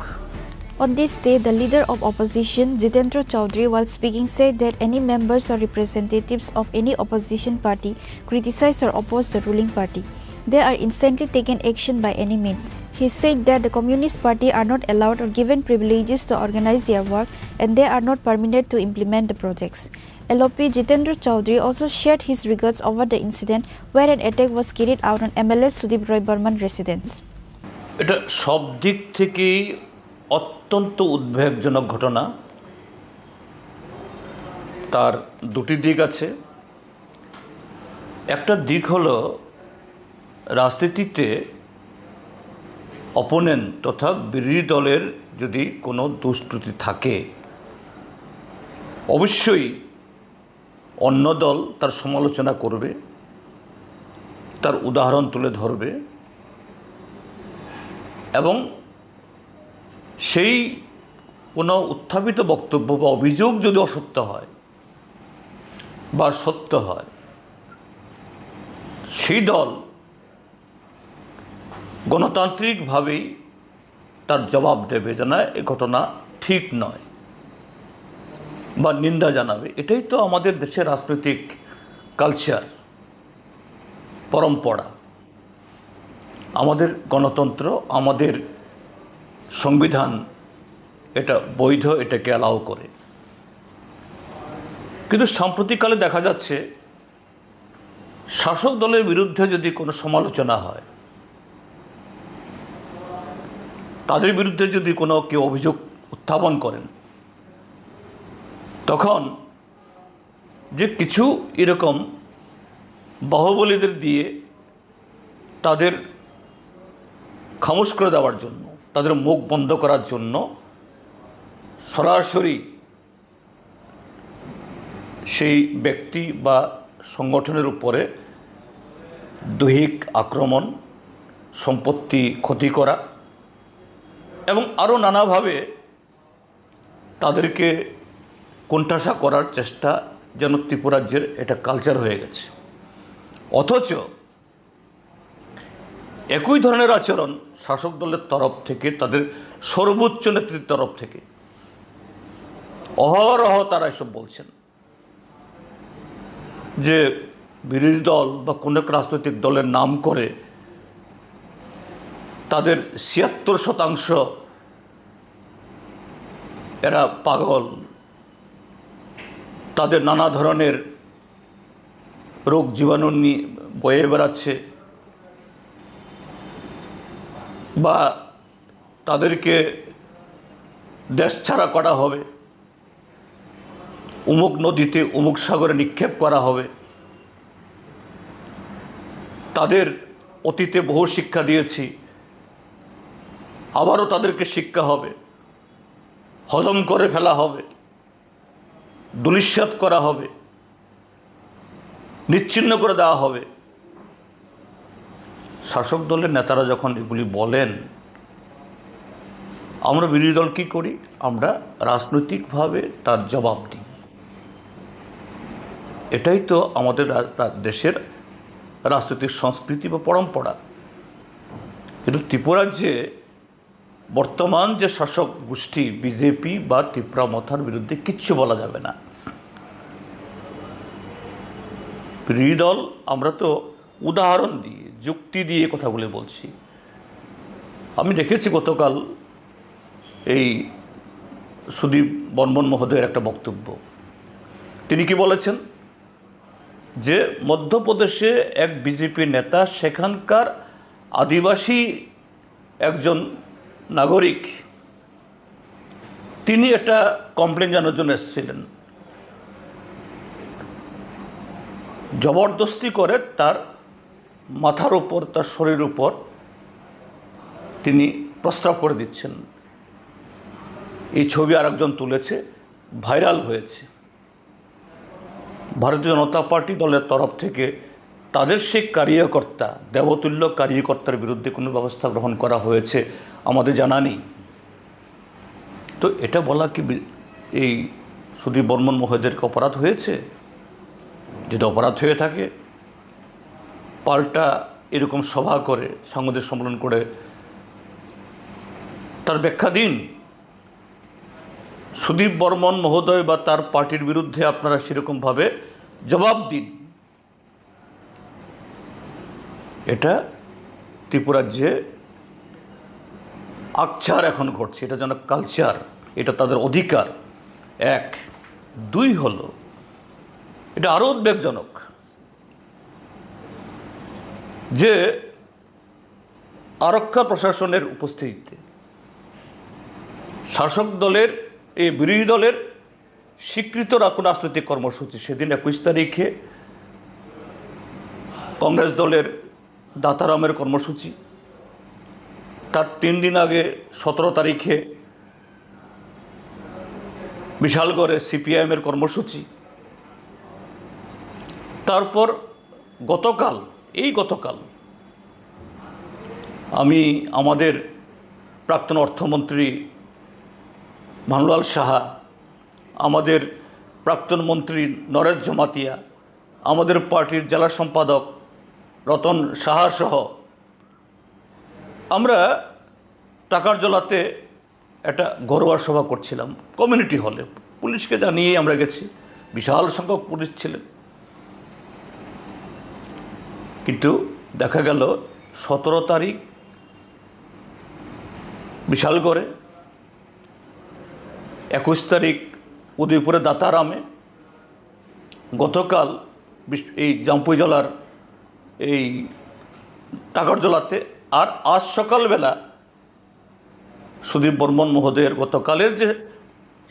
On this day, the leader of opposition, Jitendra Chaudhary, while speaking, said that any members or representatives of any opposition party criticize or oppose the ruling party, they are instantly taken action by any means. He said that the Communist Party are not allowed or given privileges to organize their work, and they are not permitted to implement the projects. L O P Jitendra Chaudhary also shared his regrets over the incident where an attack was carried out on M L A Sudip Roy Barman residence. এটা সব দিক থেকেই অত্যন্ত উদ্বেগজনক ঘটনা। তার দুটি দিক আছে। একটা দিক হলো রাজনীতিতে অপোনেন্ট তথা বিরোধী দলের যদি কোনো দুষ্কৃতি থাকে, অবশ্যই অন্য দল তার সমালোচনা করবে, তার উদাহরণ তুলে ধরবে এবং সেই কোনো উত্থাপিত বক্তব্য বা অভিযোগ যদি অসত্য হয় বা সত্য হয়, সেই দল গণতান্ত্রিকভাবেই তার জবাব দেবে যে না, এ ঘটনা ঠিক নয় বা নিন্দা জানাবে। এটাই তো আমাদের দেশের রাজনৈতিক কালচার, পরম্পরা। আমাদের গণতন্ত্র, আমাদের সংবিধান এটা বৈধ, এটাকে অ্যালাউ করে। কিন্তু সাম্প্রতিককালে দেখা যাচ্ছে শাসক দলের বিরুদ্ধে যদি কোনো সমালোচনা হয়, তাদের বিরুদ্ধে যদি কোনো কেউ অভিযোগ উত্থাপন করেন, তখন যে কিছু এরকম বাহুবলীদের দিয়ে তাদের খামোশ করে দেওয়ার জন্য, তাদের মুখ বন্ধ করার জন্য সরাসরি সেই ব্যক্তি বা সংগঠনের উপরে দৈহিক আক্রমণ, সম্পত্তি ক্ষতি করা এবং আরও নানাভাবে তাদেরকে কোণঠাসা করার চেষ্টা যেন ত্রিপুরা রাজ্যের একটা কালচার হয়ে গেছে। অথচ একই ধরনের আচরণ শাসক দলের তরফ থেকে, তাদের সর্বোচ্চ নেতৃত্বের তরফ থেকে অহরহ তারা এসব বলছেন যে বিরোধী দল বা কোনো এক রাজনৈতিক দলের নাম করে তাদের ছিয়াত্তর শতাংশ এরা পাগল, তাদের নানা ধরনের রোগ জীবাণু নিয়ে বয়ে বেড়াচ্ছে, বা তাদেরকে দেশ ছাড়া করা হবে, অমুক নদীতে, অমুক সাগরে নিক্ষেপ করা হবে। তাদের অতীতে বহু শিক্ষা দিয়েছি, আবারও তাদেরকে শিক্ষা হবে, হজম করে ফেলা হবে, ধূলিসাৎ করা হবে, নিশ্চিহ্ন করে দেওয়া হবে। শাসক দলের নেতারা যখন এগুলি বলেন, আমরা বিরোধী দল কি করি? আমরা রাজনৈতিকভাবে তার জবাব দিই। এটাই তো আমাদের রা-, রা-, দেশের রাজনৈতিক সংস্কৃতি বা পরম্পরা। কিন্তু ত্রিপুরার যে বর্তমান যে শাসক গোষ্ঠী বিজেপি বা তিপ্রা মথার বিরুদ্ধে কিচ্ছু বলা যাবে না। বিরোধী দল, আমরা তো উদাহরণ দিয়ে, যুক্তি দিয়ে কথাগুলি বলছি। আমি দেখেছি গতকাল এই সুদীপ বর্মন মহোদয়ের একটা বক্তব্য। তিনি কি বলেছেন যে মধ্যপ্রদেশে এক বিজেপি নেতা সেখানকার আদিবাসী একজন নাগরিক, তিনি একটা কমপ্লেন জানানোর জন্য এসেছিলেন। জবরদস্তি করে তার মাথার উপর, তার শরীর উপর তিনি প্রস্রাব করে দিচ্ছেন। এই ছবি আরেকজন তুলেছে, ভাইরাল হয়েছে। ভারতীয় জনতা পার্টি দলের তরফ থেকে তাদের সেই কার্যকর্তা, দেবতুল্য কার্যকর্তার বিরুদ্ধে কোনো ব্যবস্থা গ্রহণ করা হয়েছে আমাদের জানা নেই। তো এটা বলা কি বি-, এই সুদীপ বর্মন মহোদয়ের কি অপরাধ হয়েছে? যদি অপরাধ হয়ে থাকে, পাল্টা এরকম সভা করে, সাংবাদিক সম্মেলন করে তার ব্যাখ্যা দিন। সুদীপ বর্মন মহোদয় বা তার পার্টির বিরুদ্ধে আপনারা সেরকমভাবে জবাব দিন। এটা ত্রিপুরার যে আকচার এখন ঘটছে, এটা যেন কালচার, এটা তাদের অধিকার। এক। দুই হলো, এটা আরও উদ্বেগজনক যে আরক্ষা প্রশাসনের উপস্থিতিতে শাসক দলের, এই বিরোধী দলের স্বীকৃত রা-, কোনো রাজনৈতিক কর্মসূচি, সেদিন একুশ তারিখে কংগ্রেস দলের দাতারামের কর্মসূচি, তার তিন দিন আগে সতেরো তারিখে বিশালগড়ে সিপিআইএমের কর্মসূচি, তারপর গতকাল, এই গতকাল আমি আমাদের প্রাক্তন অর্থমন্ত্রী ভানুলাল সাহা, আমাদের প্রাক্তন মন্ত্রী নরেশ জমাতিয়া, আমাদের পার্টির জেলা সম্পাদক রতন সাহা সহ আমরা টাকারজলাতে একটা ঘরোয়া সভা করছিলাম কমিউনিটি হলে। পুলিশকে জানিয়েই আমরা গেছি, বিশাল সংখ্যক পুলিশ ছিলেন। কিন্তু দেখা গেল সতেরো তারিখ বিশালগড়ে, একুশ তারিখ উদয়পুরে দাতারামে, গতকাল বিশ-, এই জাম্পুইজলার এই টাকারজলাতে, আর আজ সকালবেলা সুদীপ বর্মন মহোদয়ের গতকালের যে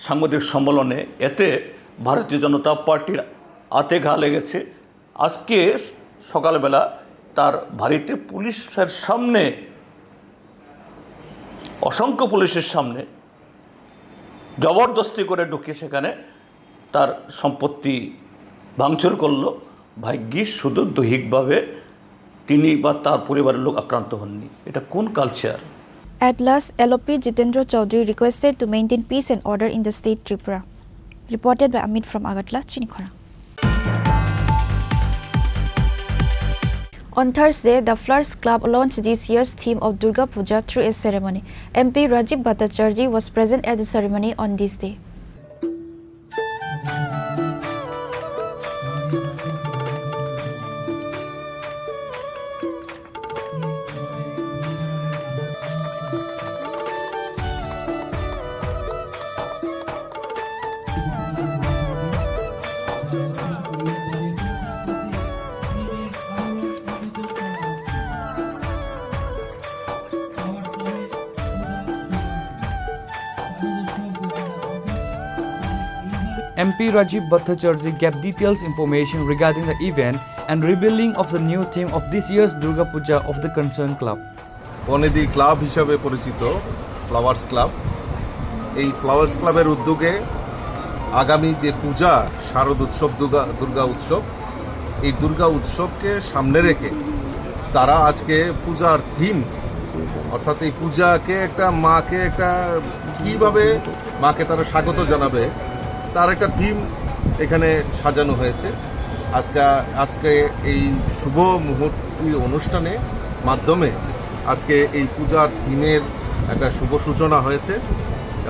সাংবাদিক সম্মেলনে, এতে ভারতীয় জনতা পার্টির আতে ঘা লেগেছে। আজকে সকালবেলা তার বাড়িতে পুলিশের সামনে, অসংখ্য পুলিশের সামনে জবরদস্তি করে ঢুকে সেখানে তার সম্পত্তি ভাঙচুর করলো। ভাগ্যিস শুধু দৈহিকভাবে তিনি বা তার পরিবারের লোক আক্রান্ত হননি। এটা কোন culture? At last, L O P Jitendra Chaudhary requested to maintain peace and order in the state Tripura. Reported by Amit from Agartala, Chinikhora. On Thursday, the Flowers Club launched this year's theme of Durga Puja through a ceremony. M P Rajiv Bhattacharjee was present at the ceremony on this day. M P Rajiv Bhattacharjee gave details information regarding the event and revealing of the new theme of this year's Durga Puja of the concerned club. বনেদি ক্লাব হিসাবে পরিচিত flowers club, এই ফ্লাওয়ার্স ক্লাবের উদ্যোগে আগামী যে পূজা, শারদ উৎসব, দুর্গা, দুর্গা উৎসব, এই দুর্গা উৎসবকে সামনে রেখে তারা আজকে পূজার থিম, অর্থাৎ এই পূজাকে একটা, মাকে একটা, কীভাবে মাকে তারা স্বাগত জানাবে, তার একটা থিম এখানে সাজানো হয়েছে। আজকে, আজকে এই শুভ মুহূর্ত, এই অনুষ্ঠানে মাধ্যমে আজকে এই পূজার থিমের একটা শুভ সূচনা হয়েছে।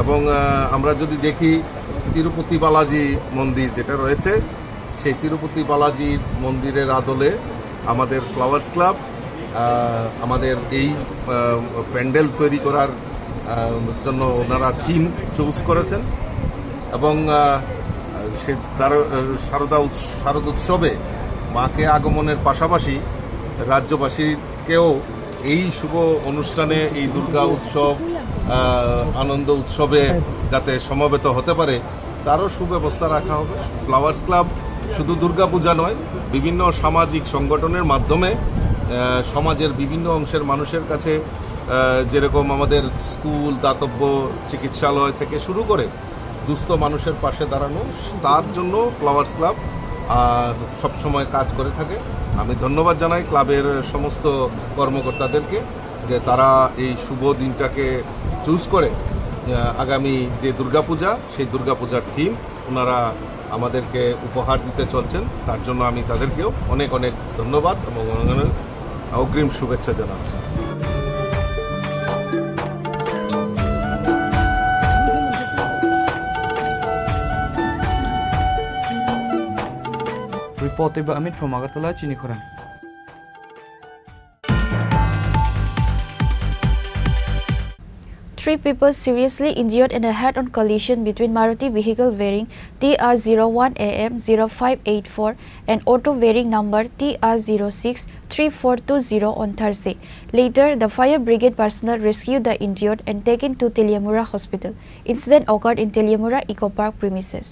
এবং, আহ, আমরা যদি দেখি তিরুপতি বালাজি মন্দির যেটা রয়েছে, সেই তিরুপতি বালাজি মন্দিরের আদলে আমাদের ফ্লাওয়ার্স ক্লাব, আহ, আমাদের এই, আহ, প্যান্ডেল তৈরি করার, আহ, জন্য ওনারা থিম চুজ করেছেন। এবং, আহ, সে তার, আহ, শারদা উৎস-, শারদ উৎসবে মাকে আগমনের পাশাপাশি রাজ্যবাসীকেও এই শুভ অনুষ্ঠানে এই দুর্গা উৎসব, আহ, আনন্দ উৎসবে যাতে সমবেত হতে পারে, তারও সুব্যবস্থা রাখা হবে। ফ্লাওয়ার্স ক্লাব শুধু দুর্গাপূজা নয়, বিভিন্ন সামাজিক সংগঠনের মাধ্যমে, আহ, সমাজের বিভিন্ন অংশের মানুষের কাছে, আহ, যেরকম আমাদের স্কুল, দাতব্য, চিকিৎসালয় থেকে শুরু করে দুস্থ মানুষের পাশে দাঁড়ানো, তার জন্য ফ্লাওয়ার্স ক্লাব, আহ, সবসময় কাজ করে থাকে। আমি ধন্যবাদ জানাই ক্লাবের সমস্ত কর্মকর্তাদেরকে যে তারা এই শুভ দিনটাকে চুজ করে, আহ, আগামী যে দুর্গাপূজা, সেই দুর্গাপূজার থিম ওনারা আমাদেরকে উপহার দিতে চলছেন, তার জন্য আমি তাদেরকেও অনেক অনেক ধন্যবাদ এবং অনেক অনেক অগ্রিম শুভেচ্ছা জানাচ্ছি। Report by Amit from Agartala, Chini Khorang. Three people seriously injured in a head-on collision between Maruti vehicle bearing T R zero one A M zero five eight four and auto bearing number T R zero six three four two zero on Thursday. Later, the fire brigade personnel rescued the injured and taken to Teliamura Hospital. Incident occurred in Teliamura Eco Park premises.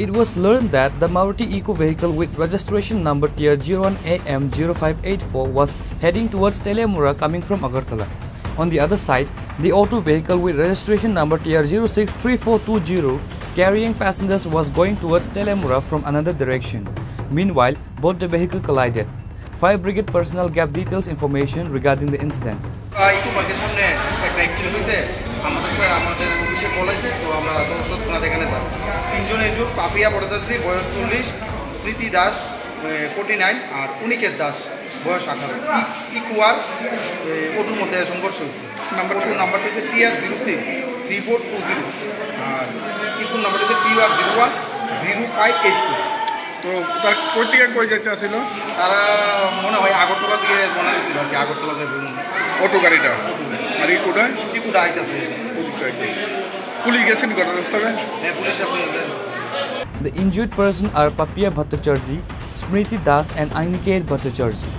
It was learned that the Maruti Eco vehicle with registration number T R zero one A M zero five eight four was heading towards Teliamura coming from Agartala. On the other side, the auto vehicle with registration number T R zero six three four two zero carrying passengers was going towards Teliamura from another direction. Meanwhile, both the vehicle collided. Fire brigade personnel gave details information regarding the incident. আহ, ইকো পার্কের সামনে একটা অ্যাক্সিডেন্ট হয়েছে। আমাদের সাথে, আমাদের অফিসে কল আছে, তো আমরা তৎক্ষণাৎ এখানে যাই। তিনজন ইনজুর, পাপিয়া ভট্টাচার্য, বয়স চল্লিশ, স্মৃতি দাস, ফর্টি নাইন, আর অনিকেত দাস, বয়স আঠারো। ই-, ইকুয়ার, এ, অটোর মধ্যে সংঘর্ষ হয়েছে। নাম্বার? অটোর নাম্বারটা হচ্ছে T R zero six three four two zero, আর ইকুর নাম্বার হচ্ছে T R zero one zero five eight four। তো তারা কই থেকে কই যাইতে আসিল? তারা মনে হয় আগরতলা দিয়ে রওনা দিছিল আর কি, আগরতলা যাবে। অটো গাড়িটা? আর ইকুটা? ইকুটা আইতাছে। অটো আইতাছে। পুলিশ গেছেন ঘটনাস্থলে? হ্যাঁ, পুলিশ এখন এসে। The injured person are Papia Bhattacharjee, Smriti Das and Aniket Bhattacharjee.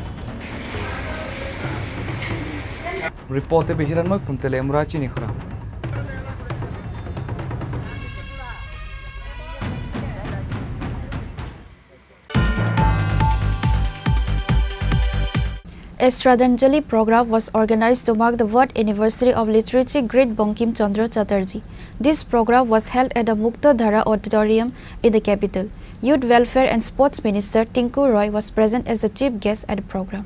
Report by Hiranmoy from Teliamura, Chini Khorang. A Shraddhanjali program was organized to mark the birth anniversary of literary great Bankim Chandra Chatterjee. This program was held at the Mukta Dhara Auditorium in the capital. Youth Welfare and Sports Minister Tinku Roy was present as the chief guest at the program.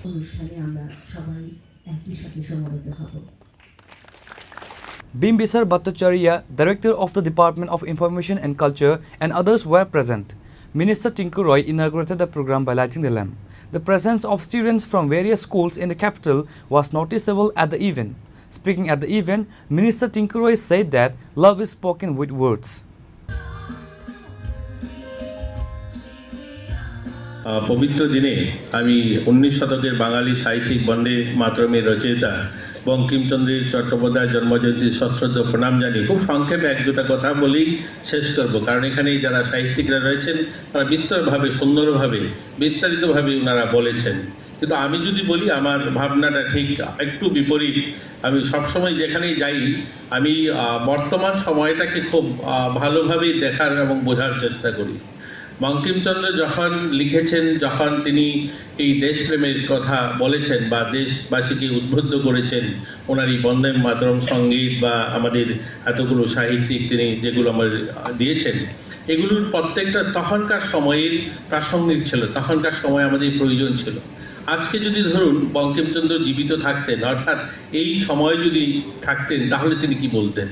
অনুষ্ঠানে আমরা সবাই একই সাথে সমবেত হব। Bimbisar Bhattacharya, Director of the Department of Information and Culture, and others were present. Minister Tinku Roy inaugurated the program by lighting the lamp. The presence of students from various schools in the capital was noticeable at the event. Speaking at the event, Minister Tinku Roy said that love is spoken with words. আহ, পবিত্র দিনে আমি উনিশ শতকের বাঙালি সাহিত্যিক বন্দে মাতরমের রচয়িতা বঙ্কিমচন্দ্র চট্টোপাধ্যায় জন্মজয়ন্তী সশ্রদ্ধ প্রণাম জানিয়ে খুব সংক্ষেপে এক দুটা কথা বলেই শেষ করব, কারণ এখানে যারা সাহিত্যিকরা রয়েছেন তারা বিস্তরভাবে, সুন্দরভাবে, বিস্তারিতভাবে ওনারা বলেছেন। কিন্তু আমি যদি বলি, আমার ভাবনাটা ঠিক একটু বিপরীত। আমি সবসময় যেখানেই যাই, আমি, আহ, বর্তমান সময়টাকে খুব, আহ, ভালোভাবেই দেখার এবং বোঝার চেষ্টা করি। বঙ্কিমচন্দ্র যখন লিখেছেন, যখন তিনি এই দেশপ্রেমের কথা বলেছেন বা দেশবাসীকে উদ্বুদ্ধ করেছেন, ওনার এই বন্দে মাতরম সঙ্গীত বা আমাদের এতগুলো সাহিত্যিক তিনি যেগুলো আমার দিয়েছেন, এগুলোর প্রত্যেকটা তখনকার সময়ের প্রাসঙ্গিক ছিল, তখনকার সময় আমাদের প্রয়োজন ছিল। আজকে যদি ধরুন বঙ্কিমচন্দ্র জীবিত থাকতেন, অর্থাৎ এই সময় যদি থাকতেন, তাহলে তিনি কি বলতেন,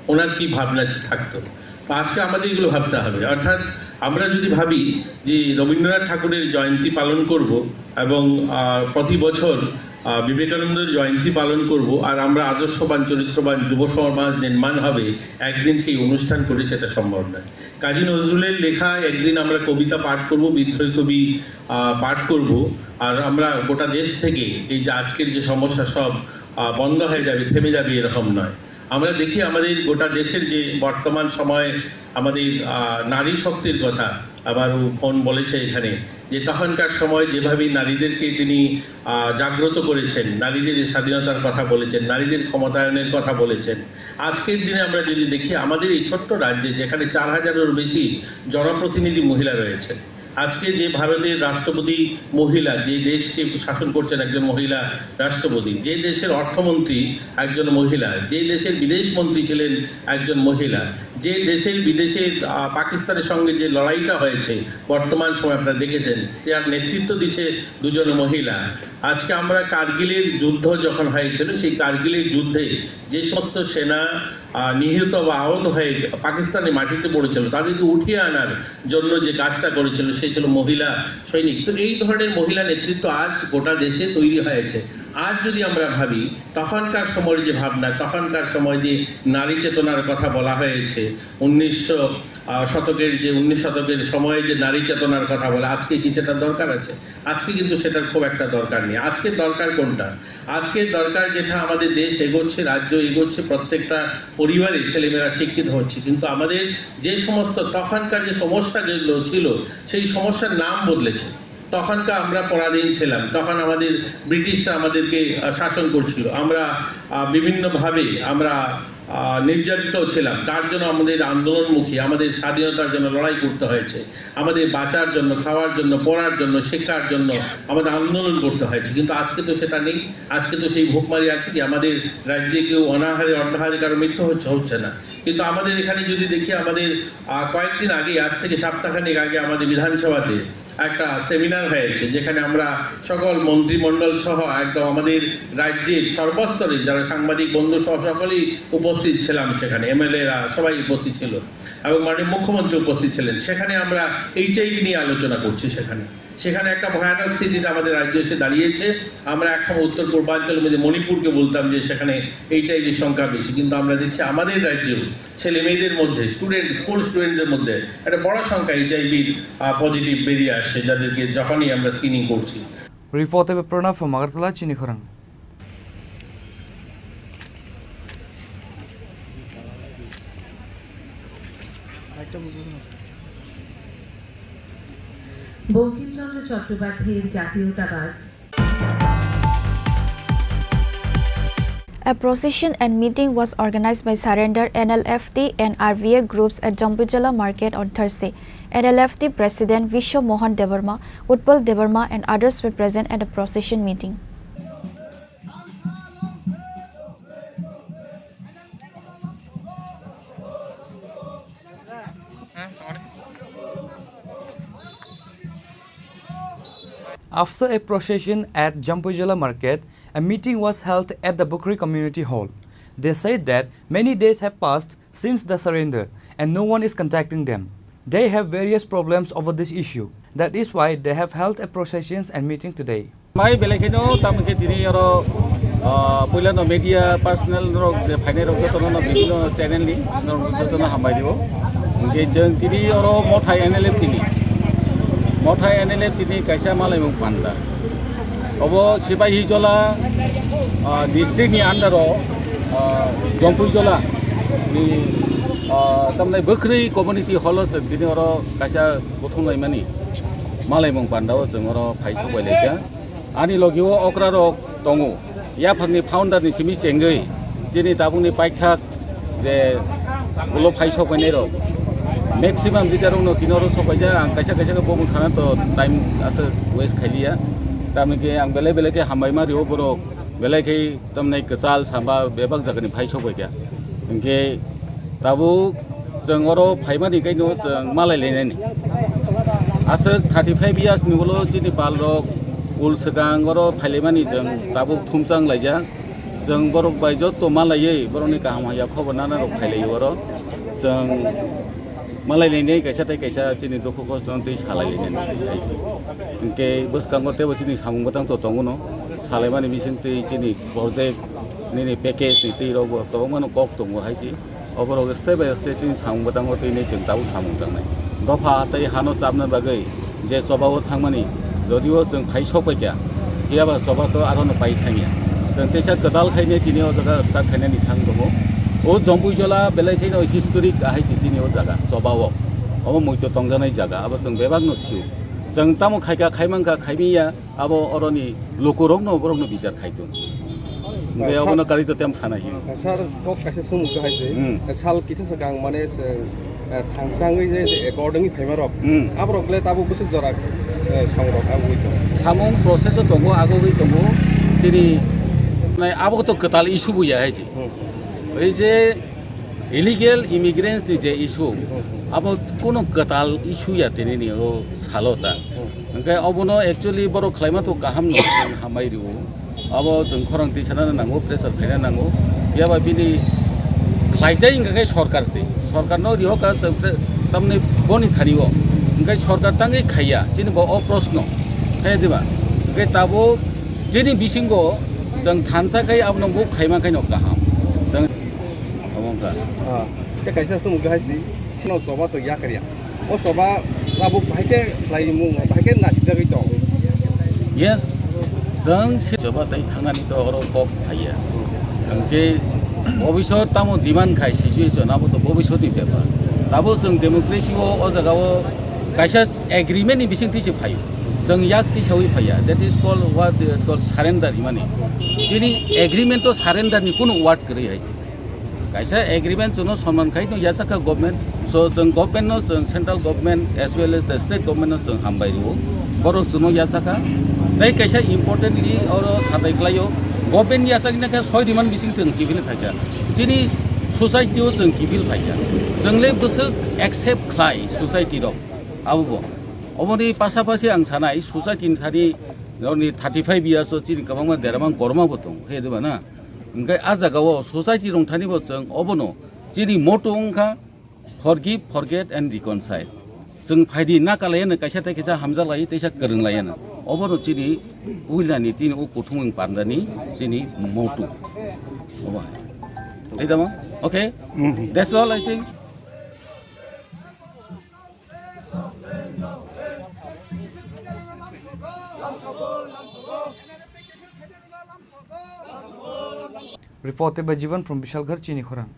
ওনার কি ভাবনা থাকতো? তো আজকে আমাদের এগুলো ভাবতে হবে। অর্থাৎ আমরা যদি ভাবি যে রবীন্দ্রনাথ ঠাকুরের জয়ন্তী পালন করব এবং, আহ, প্রতি বছর, আহ, বিবেকানন্দের জয়ন্তী পালন করব, আর আমরা আদর্শবান, চরিত্রবান যুব সমাজ নির্মাণ হবে, একদিন সেই অনুষ্ঠান করে, সেটা সম্ভব নয়। কাজী নজরুলের লেখা একদিন আমরা কবিতা পাঠ করব, বিদ্রোহী কবি, আহ, পাঠ করব, আর আমরা গোটা দেশ থেকে এই যে আজকের যে সমস্যা সব, আহ, বন্ধ হয়ে যাবে, থেমে যাবে, এরকম নয়। আমরা দেখি আমাদের গোটা দেশের যে বর্তমান সময় আমাদের, আহ, নারী শক্তির কথা, আমার বোন বলেছে এখানে যে তখনকার সময় যেভাবে নারীদেরকে তিনি, আহ, জাগ্রত করেছেন, নারীদের স্বাধীনতার কথা বলেছেন, নারীদের ক্ষমতায়নের কথা বলেছেন। আজকের দিনে আমরা যদি দেখি আমাদের এই ছোট্ট রাজ্যে যেখানে চার হাজারেরও বেশি জনপ্রতিনিধি মহিলা রয়েছে, আজকে যে ভারতের রাষ্ট্রপতি মহিলা, যে দেশকে শাসন করছেন একজন মহিলা রাষ্ট্রপতি, যে দেশের অর্থমন্ত্রী একজন মহিলা, যে দেশের বিদেশ মন্ত্রী ছিলেন একজন মহিলা, যে দেশের বিদেশে, আহ, পাকিস্তানের সঙ্গে যে লড়াইটা হয়েছে, বর্তমান সময় আপনারা দেখেছেন, যার নেতৃত্ব দিচ্ছে দুজন মহিলা। আজকে আমরা কার্গিলের যুদ্ধ যখন হয়েছিল, সেই কার্গিলের যুদ্ধে যে সমস্ত সেনা, আহ, নিহত বা আহত হয়ে পাকিস্তানের মাটিতে পড়েছিল, তাদেরকে উঠিয়ে আনার জন্য যে কাজটা করেছিল, সে ছিল মহিলা সৈনিক। তো এই ধরনের মহিলা নেতৃত্ব আজ গোটা দেশে তৈরি হয়েছে। আজ যদি আমরা ভাবি, তখনকার সময়ের যে ভাবনা, তখনকার সময় যে নারী চেতনার কথা বলা হয়েছে, উনিশশো, আহ, শতকের যে, উনিশ শতকের সময়ে যে নারী চেতনার কথা বলে, আজকে কি সেটা দরকার আছে? আজকে কিন্তু সেটার খুব একটা দরকার নেই। আজকে দরকার কোনটা? আজকে দরকার যেটা, আমাদের দেশ এগোচ্ছে, রাজ্য এগোচ্ছে, প্রত্যেকটা পরিবারে ছেলেমেয়েরা শিক্ষিত হচ্ছে, কিন্তু আমাদের যে সমস্ত তখনকার যে সমস্যা যেগুলো ছিল, সেই সমস্যার নাম বদলেছে। তখনকার আমরা পরাধীন ছিলাম, তখন আমাদের ব্রিটিশরা আমাদেরকে, আহ, শাসন করছিল। আমরা, আহ, বিভিন্নভাবে আমরা, আহ, নির্যাতিত ছিলাম। তার জন্য আমাদের আন্দোলনমুখী, আমাদের স্বাধীনতার জন্য লড়াই করতে হয়েছে, আমাদের বাঁচার জন্য, খাওয়ার জন্য, পড়ার জন্য, শিক্ষার জন্য আমাদের আন্দোলন করতে হয়েছে। কিন্তু আজকে তো সেটা নেই। আজকে তো সেই ভুকমারি আছে কি আমাদের রাজ্যে কেউ অনাহারে, অর্ধাহারে কারো মৃত্যু হচ্ছে, হচ্ছে না। কিন্তু আমাদের এখানে যদি দেখি, আমাদের, আহ, কয়েকদিন আগে, আজ থেকে সপ্তাহখানেক আগে আমাদের বিধানসভাতে একটা সেমিনার হয়েছে, যেখানে আমরা সকল মন্ত্রিমণ্ডল সহ একদম আমাদের রাজ্যের সর্বস্তরের যারা সাংবাদিক বন্ধু সহ সকলেই উপস্থিত ছিলাম সেখানে, এমএলএরা সবাই উপস্থিত ছিল এবং মাননীয় মুখ্যমন্ত্রী উপস্থিত ছিলেন। সেখানে আমরা এইচআইভি নিয়ে আলোচনা করছি। সেখানে, সেখানে একটা ভয়ানক স্থিতিতে আমাদের রাজ্য এসে দাঁড়িয়েছে। আমরা একসময় উত্তর পূর্বাঞ্চলের মধ্যে মণিপুরকে বলতাম যে সেখানে এইচআইভির সংখ্যা বেশি, কিন্তু আমরা দেখছি আমাদের রাজ্যেও ছেলে মেয়েদের মধ্যে, স্টুডেন্ট, স্কুল স্টুডেন্টদের মধ্যে একটা বড় সংখ্যা এইচআইভির, আহ, পজিটিভ বেরিয়ে আসছে, যাদেরকে যখনই আমরা স্ক্রিনিং করছি। Report by Pranav from Agartala, Chini Khorang. Bankimchandra চট্টোপাধ্যায়ের জাতীয়তাবাদ। A procession and meeting was organized by Surrender N L F T and R V A groups at Jampuijala Market on Thursday. N L F T President Vishwa Mohan Debbarma, Utpal Debbarma, and others were present at the procession meeting. After a procession at Jampuijala Market, a meeting was held at the Bukri Community Hall. They said that many days have passed since the surrender and no one is contacting them. They have various problems over this issue. That is why they have held a processions and meeting today. Mai belai kheno tamo khe tini oro, ah, puila no media personnel rok je phainai rok joto no bibhinno channel ni norok joto no hambai rio. Hingke jeng tini oro Mothai N L F T ni, Mothai N L F T ni kaisa malaimung panda. Obo Sipahijola, ah, district ni under o, ah, Jampuijala ni, ah, tamni Bwkhri Community Hall o chwng tini oro kaisa kuthum laimani malaimung panda o chwng oro phai sok bai lai kha. Ani logi o okra rok tongo. Yaphang ni founder ni simi chengwi chini tabuk ni paithak je ulo phai sok bai nai rok. Maximum leader rok no tini oro sok bai ja, ang kaisa kaisa khe bo bung sana to time asa waste khai liya. Tamni khe ang belai belai khe hambai ma rio borok. Belai khe tamni kwchal samba bebak jaga ni phai sok bai kha. Hingke tabuk chwng oro phaimani kaino chwng malai lainani. Aswk thirty five years ni ulo chini pal rok ul swkang oro phailaimani chwng tabuk thumchang laijak. Chwng borok bai jotto malaiwi borokni kaham hamya khobor nana rok phailaio oro. Chwng malai lainai kaisa tei kaisa chini dukhu kosto no tei salai lainani. Hingke bwskango teibo chini samung bwtang to tongo no. Salaimani bising tei chini project nini package ni twi rok bo kwbangma no kok tongo hai se. Oborok step by step chini samung bwtango twi nai chwng tabuk samung tangnai. Dopha tei hano chapna bagwi je choba o thangmani, jodio chwng phai sok pai kha, phiya ba choba to aro no pai thangya. Chwng teisa kwtal khainai tini o jaga start khainani thang tongo. O Jampuijala belai khaino historic ahai se chini o jaga choba o. Obo muitu tongjaknai jaga, abo chwng bebak no sio. Chwng tamo khaika, khaimankha, khaimiya, abo oroni lukurokno borokno bichar khai tong. Hingke sal- obono kari to tem sana hiyo. Sir, kok kaisa sumuk hai se. Hmm. Sal kisa swkang mane se, eh, thangchangwi je, je according phaima rok. Hmm. Aborok le tabuk bwswk jora, eh, samung rok agugwi tongo. Samung process o tongo, agugwi tongo. Chini nai abo to kwtal issue buya hai se. Hmm. Oi je illegal immigrants ni je issue, hmm, abo kono kwtal issue ya tini ni o salo ta. Hmm. Hingke obono actually borok khlaima to kaham no hambai rio. Abo chwng khorang twi sana nango, pressure khaina nango. Phiya ba bini khlai dai hingka khe sorkar se. Sorkar no riho ka chwng pre-, tamni boni thani o. Hingke sorkar tangwi khaiya, chini bo o proshno. Khe diba? Hingke tabuk chini bisingo chwng thansa khai abono bo khaima khai no kaham. Chwng Omo wngkha. Ah, tei kaisa sumung khe hai si, sino choba to yakarya. O choba tabuk bahai khe khlaimung, bahai khe nasikjagwi tong. Yes, chwng si choba tei thangnani to oro kok phaiya. Hwnkhe bobisot tamo demand khai situation, abo to bobisotni bepar. Tabuk chwng democracy o, o jaga o kaisa agreement ni bising twi se phaio. Chwng yak tisawi phaiya. That is called what they call surrender himani. Chini agreement o surrender ni kunu word kwrwi hai se. Kaisa agreement chwngno sonman khai no yachakha government. So chwng government no, chwng central government as well as the state government no chwng hambai rwo. Borok chwngno yachakha. Tei kaisa importantly oro satai klaio, government yachakna khe soi riman bising chwng kiphil phaikha. Chini society o chwng kiphil phaikha. Chwngle bwswk accept khlai society rok. Abo bo. Oboni pasapasi ang sanai society ni thani, nini thirty five years o chini kwbangma deramang korma bo tongo. He diba na? Hingke a jaga o society rong thani bo chwng obono chini motto wngkha forgive, forget and reconcile. Chwng phaidi na kalai ano kaisa tei kaisa hamjak lai, teisa kwrwng lai ano. Obono chini uilani tini o kuthumung pandani chini motto. Obo hai. Tei tamo? Okay? Mhm. That's all, I think. Reported by Jiban from Bishalgarh, Chini Khorang.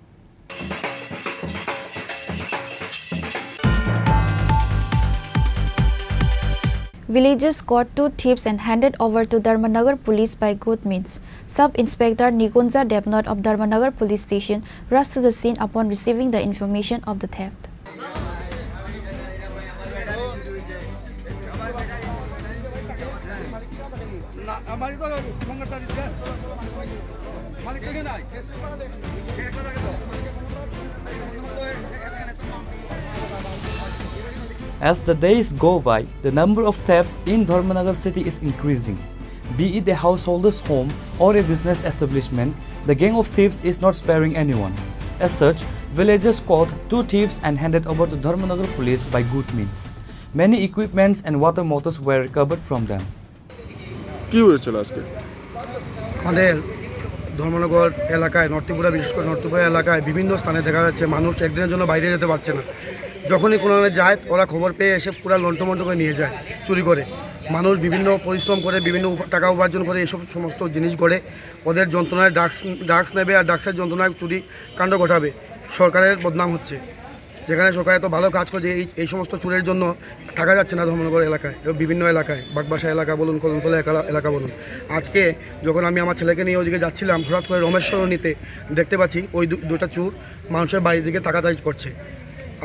Villagers caught two thieves and handed over to Dharmanagar police by good means. Sub Inspector Nikunja Debnath of Dharmanagar Police Station rushed to the scene upon receiving the information of the theft. As the days go by, the number of thefts in Dharmanagar city is increasing. Be it a householder's home or a business establishment, the gang of thieves is not sparing anyone. As such, villagers caught two thieves and handed over to Dharmanagar police by good means. Many equipments and water motors were recovered from them. কি হয়েছিল আজকে? আমাদের ধর্মনগর এলাকায়, নর্থ ত্রিপুরা, বিশেষ করে নর্থ ত্রিপুরা এলাকায় বিভিন্ন স্থানে দেখা যাচ্ছে মানুষ একদিনের জন্য বাইরে যেতে পারছে না। যখনই কোনো জায়গায় যায়, ওরা খবর পেয়ে এসে পুরা লন্ডভন্ড করে নিয়ে যায়, চুরি করে। মানুষ বিভিন্ন পরিশ্রম করে, বিভিন্ন উপ-, টাকা উপার্জন করে, এসব সমস্ত জিনিস করে। ওদের যন্ত্রণায় ড্রাগস, ড্রাগস নেবে আর ড্রাগসের যন্ত্রণায় চুরি কাণ্ড ঘটাবে। সরকারের বদনাম হচ্ছে। যেখানে সরকার এত ভালো কাজ করছে, এই, এই সমস্ত চুরের জন্য থাকা যাচ্ছে না ধর্মনগর এলাকায় এবং বিভিন্ন এলাকায়, বাগবাসা এলাকা বলুন, কদমতলা এলাকা, এলাকা বলুন। আজকে যখন আমি আমার ছেলেকে নিয়ে ওদিকে যাচ্ছিলাম, হঠাৎ করে রমেশ্বর নিতে দেখতে পাচ্ছি ওই দু-, দুইটা চুর মানুষের বাড়ির দিকে তাকাতাকি করছে।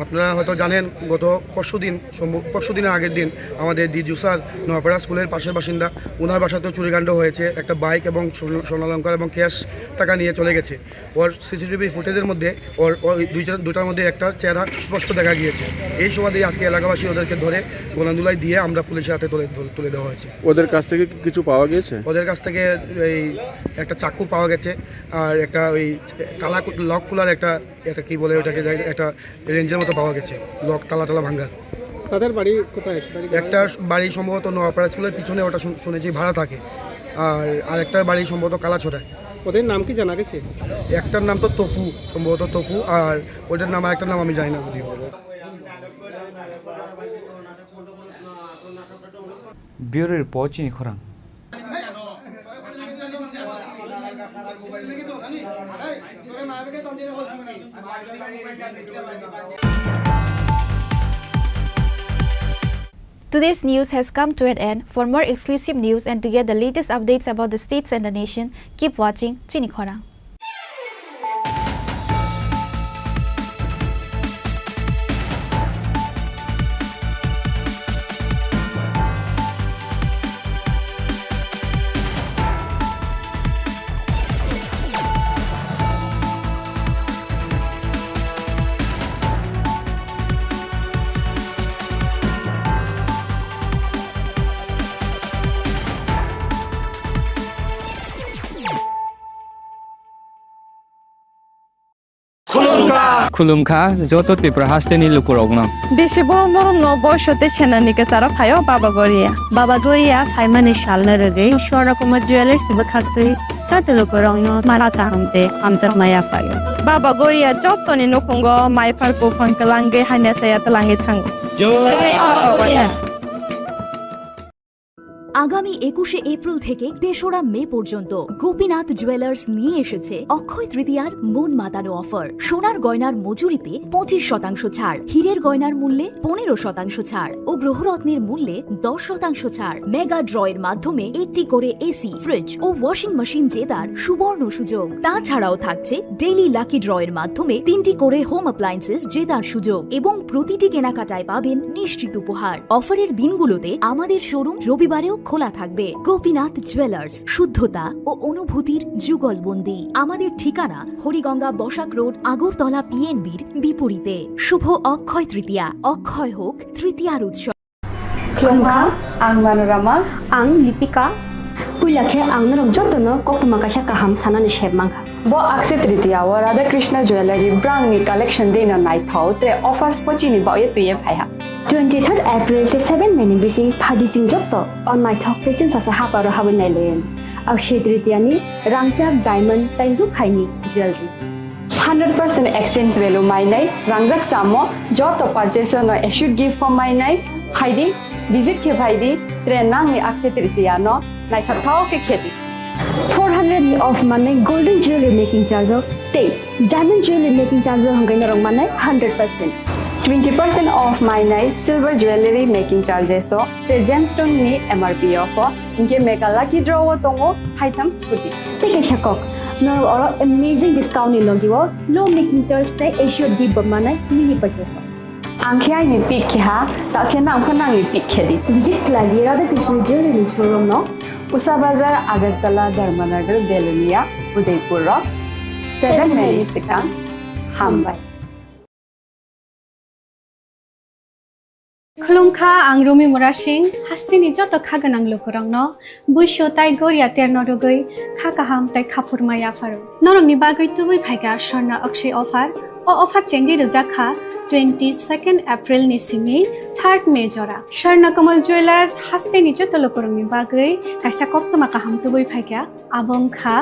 আপনারা হয়তো জানেন, গত পরশু দিন, সম্ভ-, পরশু দিনের আগের দিন আমাদের জিজু স্যার নোয়াপাড়া স্কুলের পাশের বাসিন্দা, ওনার বাসাতেও চুরিকাণ্ড হয়েছে। একটা বাইক এবং স্বর্ণ-, স্বর্ণালংকার এবং ক্যাশ টাকা নিয়ে চলে গেছে। ওর সিসিটিভি ফুটেজের মধ্যে ওর, ওই দুইটা, দুটার মধ্যে একটা চেহারা স্পষ্ট দেখা গিয়েছে। এই সুবাদে আজকে এলাকাবাসী ওদেরকে ধরে গোনান্দুলায় দিয়ে আমরা পুলিশের হাতে তুলে, তুলে দেওয়া হয়েছে। ওদের কাছ থেকে কি কিছু পাওয়া গিয়েছে? ওদের কাছ থেকে এই একটা চাকু পাওয়া গেছে, আর একটা ওই তালা কু-, লক খোলার একটা, এটা কি বলে ওটাকে, যাই, একটা রেঞ্জের মতো পাওয়া গেছে, লক তালা টালা ভাঙার। তাদের বাড়ি কোথায়? বাড়ি কোথায়? একটা বাড়ি সম্ভবত নোয়াপাড়া স্কুলের পিছনে, ওটা শুন-, শুনেছি ভাড়া থাকে, আর আরেকটা বাড়ি সম্ভবত কালাছড়ায়। ওদের নাম কি জানা গেছে? একটার নাম তো তপু, সম্ভবত তপু, আর ওইটার নাম, আরেকটার নাম আমি জানি না যদিও। Bureau Report, Chini Khorang. Today's news has come to an end. For more exclusive news and to get the latest updates about the states and the nation, keep watching Chini Khorang. Khulumkha. Khulumkha joto Tripura hasteni lukurokno. Bisi bo norokno boiso tei senani kwcharo phaio Baba Goria. Baba Goria phaimani salno rwgwi Swarna Kumar Jewellers bwkhaktwi joto lukurokno mala kaham tei hamjakma yaphaio. Baba Goria jotoni nukhungo maiphar buphang kwlangwi hamya chaya twlangwi thango. Jai Baba Goria. আগামী একুশে এপ্রিল থেকে তেসরা মে পর্যন্ত গোপীনাথ জুয়েলার্স নিয়ে এসেছে অক্ষয় তৃতীয়ার মন মাতানো অফার। সোনার গয়নার মজুরিতে পঁচিশ শতাংশ ছাড়, হীরের গয়নার মূল্যে পনেরো শতাংশ ছাড় ও গ্রহরত্নের মূল্যে দশ শতাংশ ছাড়। মেগা ড্রয়ের মাধ্যমে একটি করে এসি, ফ্রিজ ও ওয়াশিং মেশিন জেতার সুবর্ণ সুযোগ। তাছাড়াও থাকছে ডেইলি লাকি ড্রয়ের মাধ্যমে তিনটি করে হোম অ্যাপ্লায়েন্সেস জেতার সুযোগ এবং প্রতিটি কেনাকাটায় পাবেন নিশ্চিত উপহার। অফারের দিনগুলোতে আমাদের শোরুম রবিবারেও খোলা থাকবে। গোপীনাথ জুয়েলার্স, শুদ্ধতা ও অনুভূতির যুগলবন্দি। আমাদের ঠিকানা হরিগঙ্গা বসাক রোড, আগরতলা পিএনবির বিপরীতে। শুভ অক্ষয় তৃতীয়া, অক্ষয় হোক তৃতীয়ার উৎসব। Khulumkha, ang Manorama. Ang Lipika. Puila khe ang norok jotono koktwma kaisa kaham sanani sep mankha. Bo Akshaya Tritiya o Radha Krishna Jewellery brangni collection dino naithok tre offers pochini baoye twiye phaiha. Twenty-third April tei seven May ni bising phaidi chwng joto o naithok tei chwngsasa haparo habwi nailaiwi. Akshaya Tritiya ni rangchak diamond tei rukhaini jewellery. Hundred percent exchange value mainai rangjak chamo joto purchase no assured gift form mainai phaidi, visit khe phaidi, tre nangni Akshaya Tritiya no naithok thao khe khedi. Four hundred ni off manai golden jewelry making charge o tei diamond jewelry making charge o hwnkhe norok manai hundred percent. Twenty percent off mainai silver jewelry making charges o, tre gemstone ni M R P offer, hinkhe mega lucky draw o tongo haitham scooty. Tei kaisa kok, norok oro amazing discount ni logi o low making charge tei assured gift bo manai mini purchase o. Ang khe aini pick khe ha, ta khe nang pha nangni pick khe di. Jit lagi Radha Krishna Jewelry showroom no. Usa Bazar, Agartala, Dharmanagar, Belonia, Udaipur rok. Seven minutes sikang. Hambai. Khulumkha, ang Rumi Murasing, hasteni joto kha gwnang lukurokno buiso tai goria terno rwgwi kha kaham tai khaphurma yapharo. Norokni bagwi tubui phaikha Swarna Akshay offer. O offer chengwi rwjak kha twenty second April ni simi third May jora. Swarna Kamal Jewelers hasteni joto lukurokni bagwi kaisa koktwma kaham tubui phaikha. Abo wngkha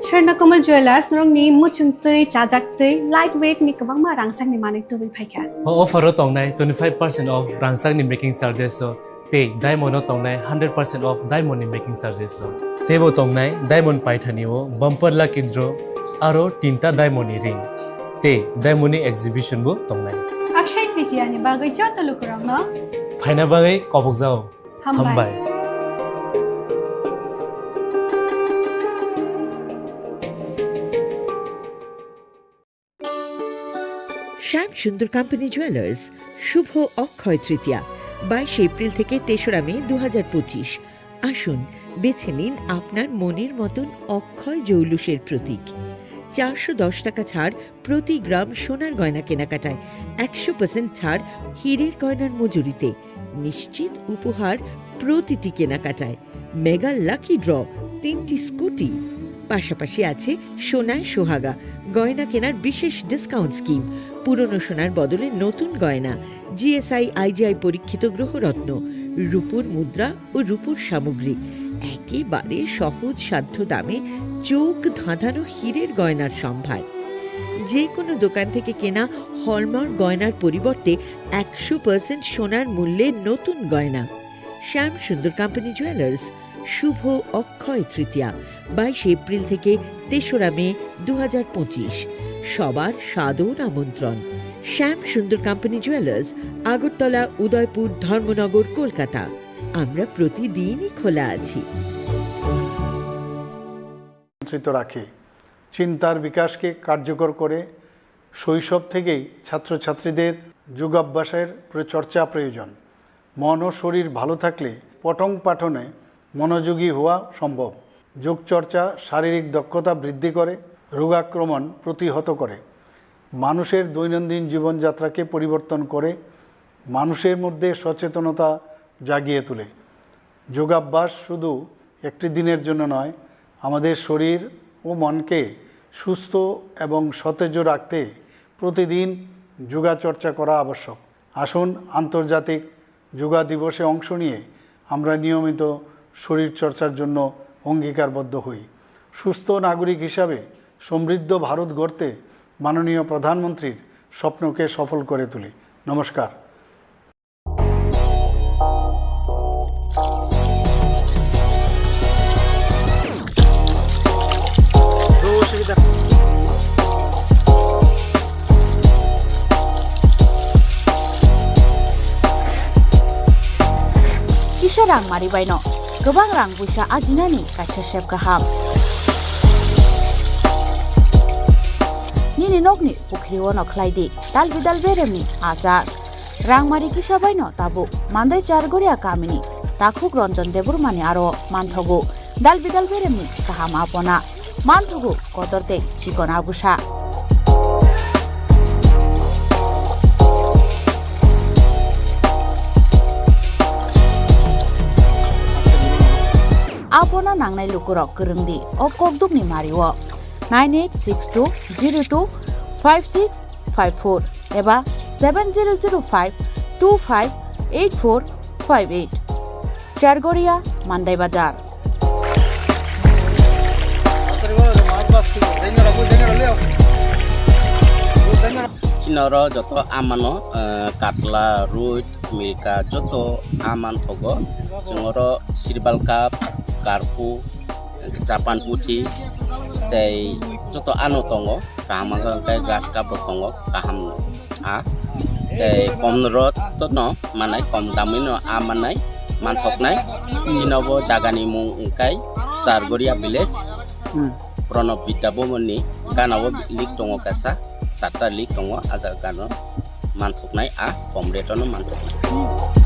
Swarna Kamal Jewelers, norokni muchung twi, chajak twi, light weight ni kwbangma rangchakni manwi tubui phaikha. O offer o tongnai twenty five percent off rangchakni making charges o tei diamond o tongnai hundred percent off diamond ni making charges o. Teibo tongnai diamond paithani o bumper lucky draw aro tinta diamond ni ring tei diamond ni exhibition bo tongnai. Akshay Tritiya ni bagwi joto lukurokno phaina bagwi kobokjao. Hambai. Hambai. Shyam Sundar Company Jewelers, শুভ অক্ষয় তৃতীয়া, বাইশে এপ্রিল থেকে তেসরা মে দু হাজার পঁচিশ। আসুন, বেছে নিন আপনার মনের মতন অক্ষয় জৌলুসের প্রতীক। চারশো দশ টাকা ছাড় প্রতি গ্রাম সোনার গয়না কেনাকাটায়, একশো পার্সেন্ট ছাড় হীরের গয়নার মজুরিতে, নিশ্চিত উপহার প্রতিটি কেনাকাটায়, মেগা লাকি ড্র, তিনটি স্কুটি, পাশাপাশি আছে সোনায় সোহাগা গয়না কেনার বিশেষ ডিসকাউন্ট স্কিম, পুরনো সোনার বদলে নতুন গয়না, জিএসআই আইজিআই পরীক্ষিত গ্রহরত্ন, রূপোর মুদ্রা ও রূপোর সামগ্রী, একেবারে সহজ সাধ্য দামে চোখ ধাঁধানো হীরের গয়নার সম্ভার। যে কোনো দোকান থেকে কেনা হলমার্ক গয়নার পরিবর্তে একশো পার্সেন্ট সোনার মূল্যে নতুন গয়না। শ্যাম সুন্দর কোম্পানি জুয়েলার্স, শুভ অক্ষয় তৃতীয়া, বাইশে এপ্রিল থেকে তেসরা মে দু হাজার পঁচিশ। সবার সাদর আমন্ত্রণ। শ্যাম সুন্দর কোম্পানি জুয়েলার্স, আগরতলা, উদয়পুর, ধর্মনগর, কলকাতা। আমরা প্রতিদিনই খোলা আছি। নিয়ন্ত্রিত রাখে, চিন্তার বিকাশকে কার্যকর করে। শৈশব থেকেই ছাত্রছাত্রীদের যোগাভ্যাসের প্র-, চর্চা প্রয়োজন। মন ও শরীর ভালো থাকলে পঠন পাঠনে মনোযোগী হওয়া সম্ভব। যোগচর্চা শারীরিক দক্ষতা বৃদ্ধি করে, রোগাক্রমণ প্রতিহত করে, মানুষের দৈনন্দিন জীবনযাত্রাকে পরিবর্তন করে, মানুষের মধ্যে সচেতনতা জাগিয়ে তোলে। যোগাভ্যাস শুধু একটি দিনের জন্য নয়, আমাদের শরীর ও মনকে সুস্থ এবং সতেজ রাখতে প্রতিদিন যোগাচর্চা করা আবশ্যক। আসুন, আন্তর্জাতিক যোগা দিবসে অংশ নিয়ে আমরা নিয়মিত শরীরচর্চার জন্য অঙ্গীকারবদ্ধ হই। সুস্থ নাগরিক হিসাবে সমৃদ্ধ ভারত গড়তে মাননীয় প্রধানমন্ত্রীর স্বপ্নকে সফল করে তুলি। নমস্কার। Kisa rang mari baino kwbang rang puisa ajinani kaisa sep kaham. Nini nokni pukhri o no khlai di dal bidal beremni achar. Rangmari kisa baino tabuk Mandai Chargoria kamini takhuk Ranjan Debbarmani aro manthogo dal bidal beremni kaham apona, manthogo kotor tei chikon agusa. Apona nangnai lukurok kwrwng di o kokdukni mario nine eight six two zero two five six five four eba seven zero zero five two five eight four five eight. Chargoria, Mandai Bazar. Chini oro joto amano, eh, katla, roi, milka, joto aman thogo. Chwng oro sirbal cup, karpu, Japan puthi, tei joto ano tongo. Kaham wngkha hwnkhe grass cup rok tongo, kaham no. Ha? Tei kom rot no manai, kom damwi no a manai, manthoknai. Chini bo jaga ni mung wngkha Chargoria village. Hmm. Pranab Vidya Bhavan ni gana o lake tongo kaisa, charta lake tongo, a jaga gana o manthoknai, a kom rate o no manthoknai.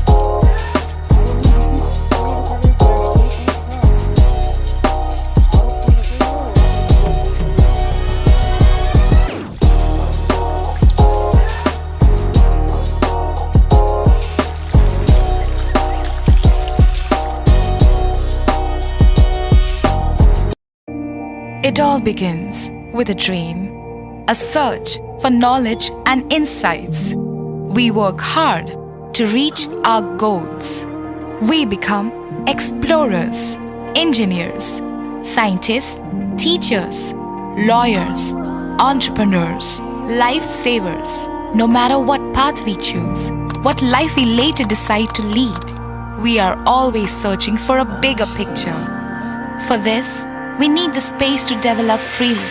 It all begins with a dream, a search for knowledge and insights. We work hard to reach our goals. We become explorers, engineers, scientists, teachers, lawyers, entrepreneurs, lifesavers. No matter what path we choose, what life we later decide to lead, we are always searching for a bigger picture. For this, we need the space to develop freely.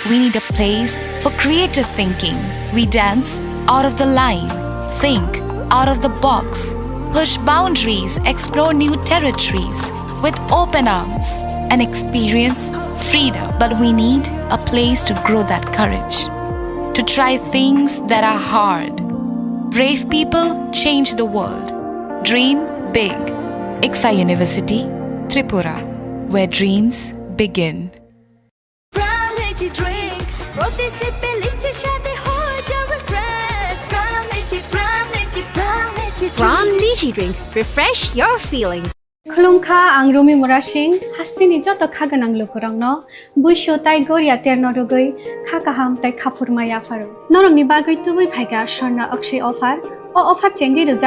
We need a place for creative thinking. We dance out of the line, think out of the box, push boundaries, explore new territories with open arms, and experience freedom. But we need a place to grow that courage, to try things that are hard. Brave people change the world. Dream big. ICFAI University, Tripura, where dreams begin. Pran Lychee Drink। প্রতি সিপে লিচুর স্বাদে হয়ে যাবে fresh. Pran Lychee, Pran Lychee, Pran Lychee Drink। Pran Lychee Drink। Refresh your feelings। Khulumkha, ang Rumi Murasing, hasteni joto kha gwnang lukurokno buisu tai goria terno rwgwi kha kaham tai khaphurma yapharo. Norokni bagwi tubui phaikha Swarna Akshay offer. O offer chengwi rwjak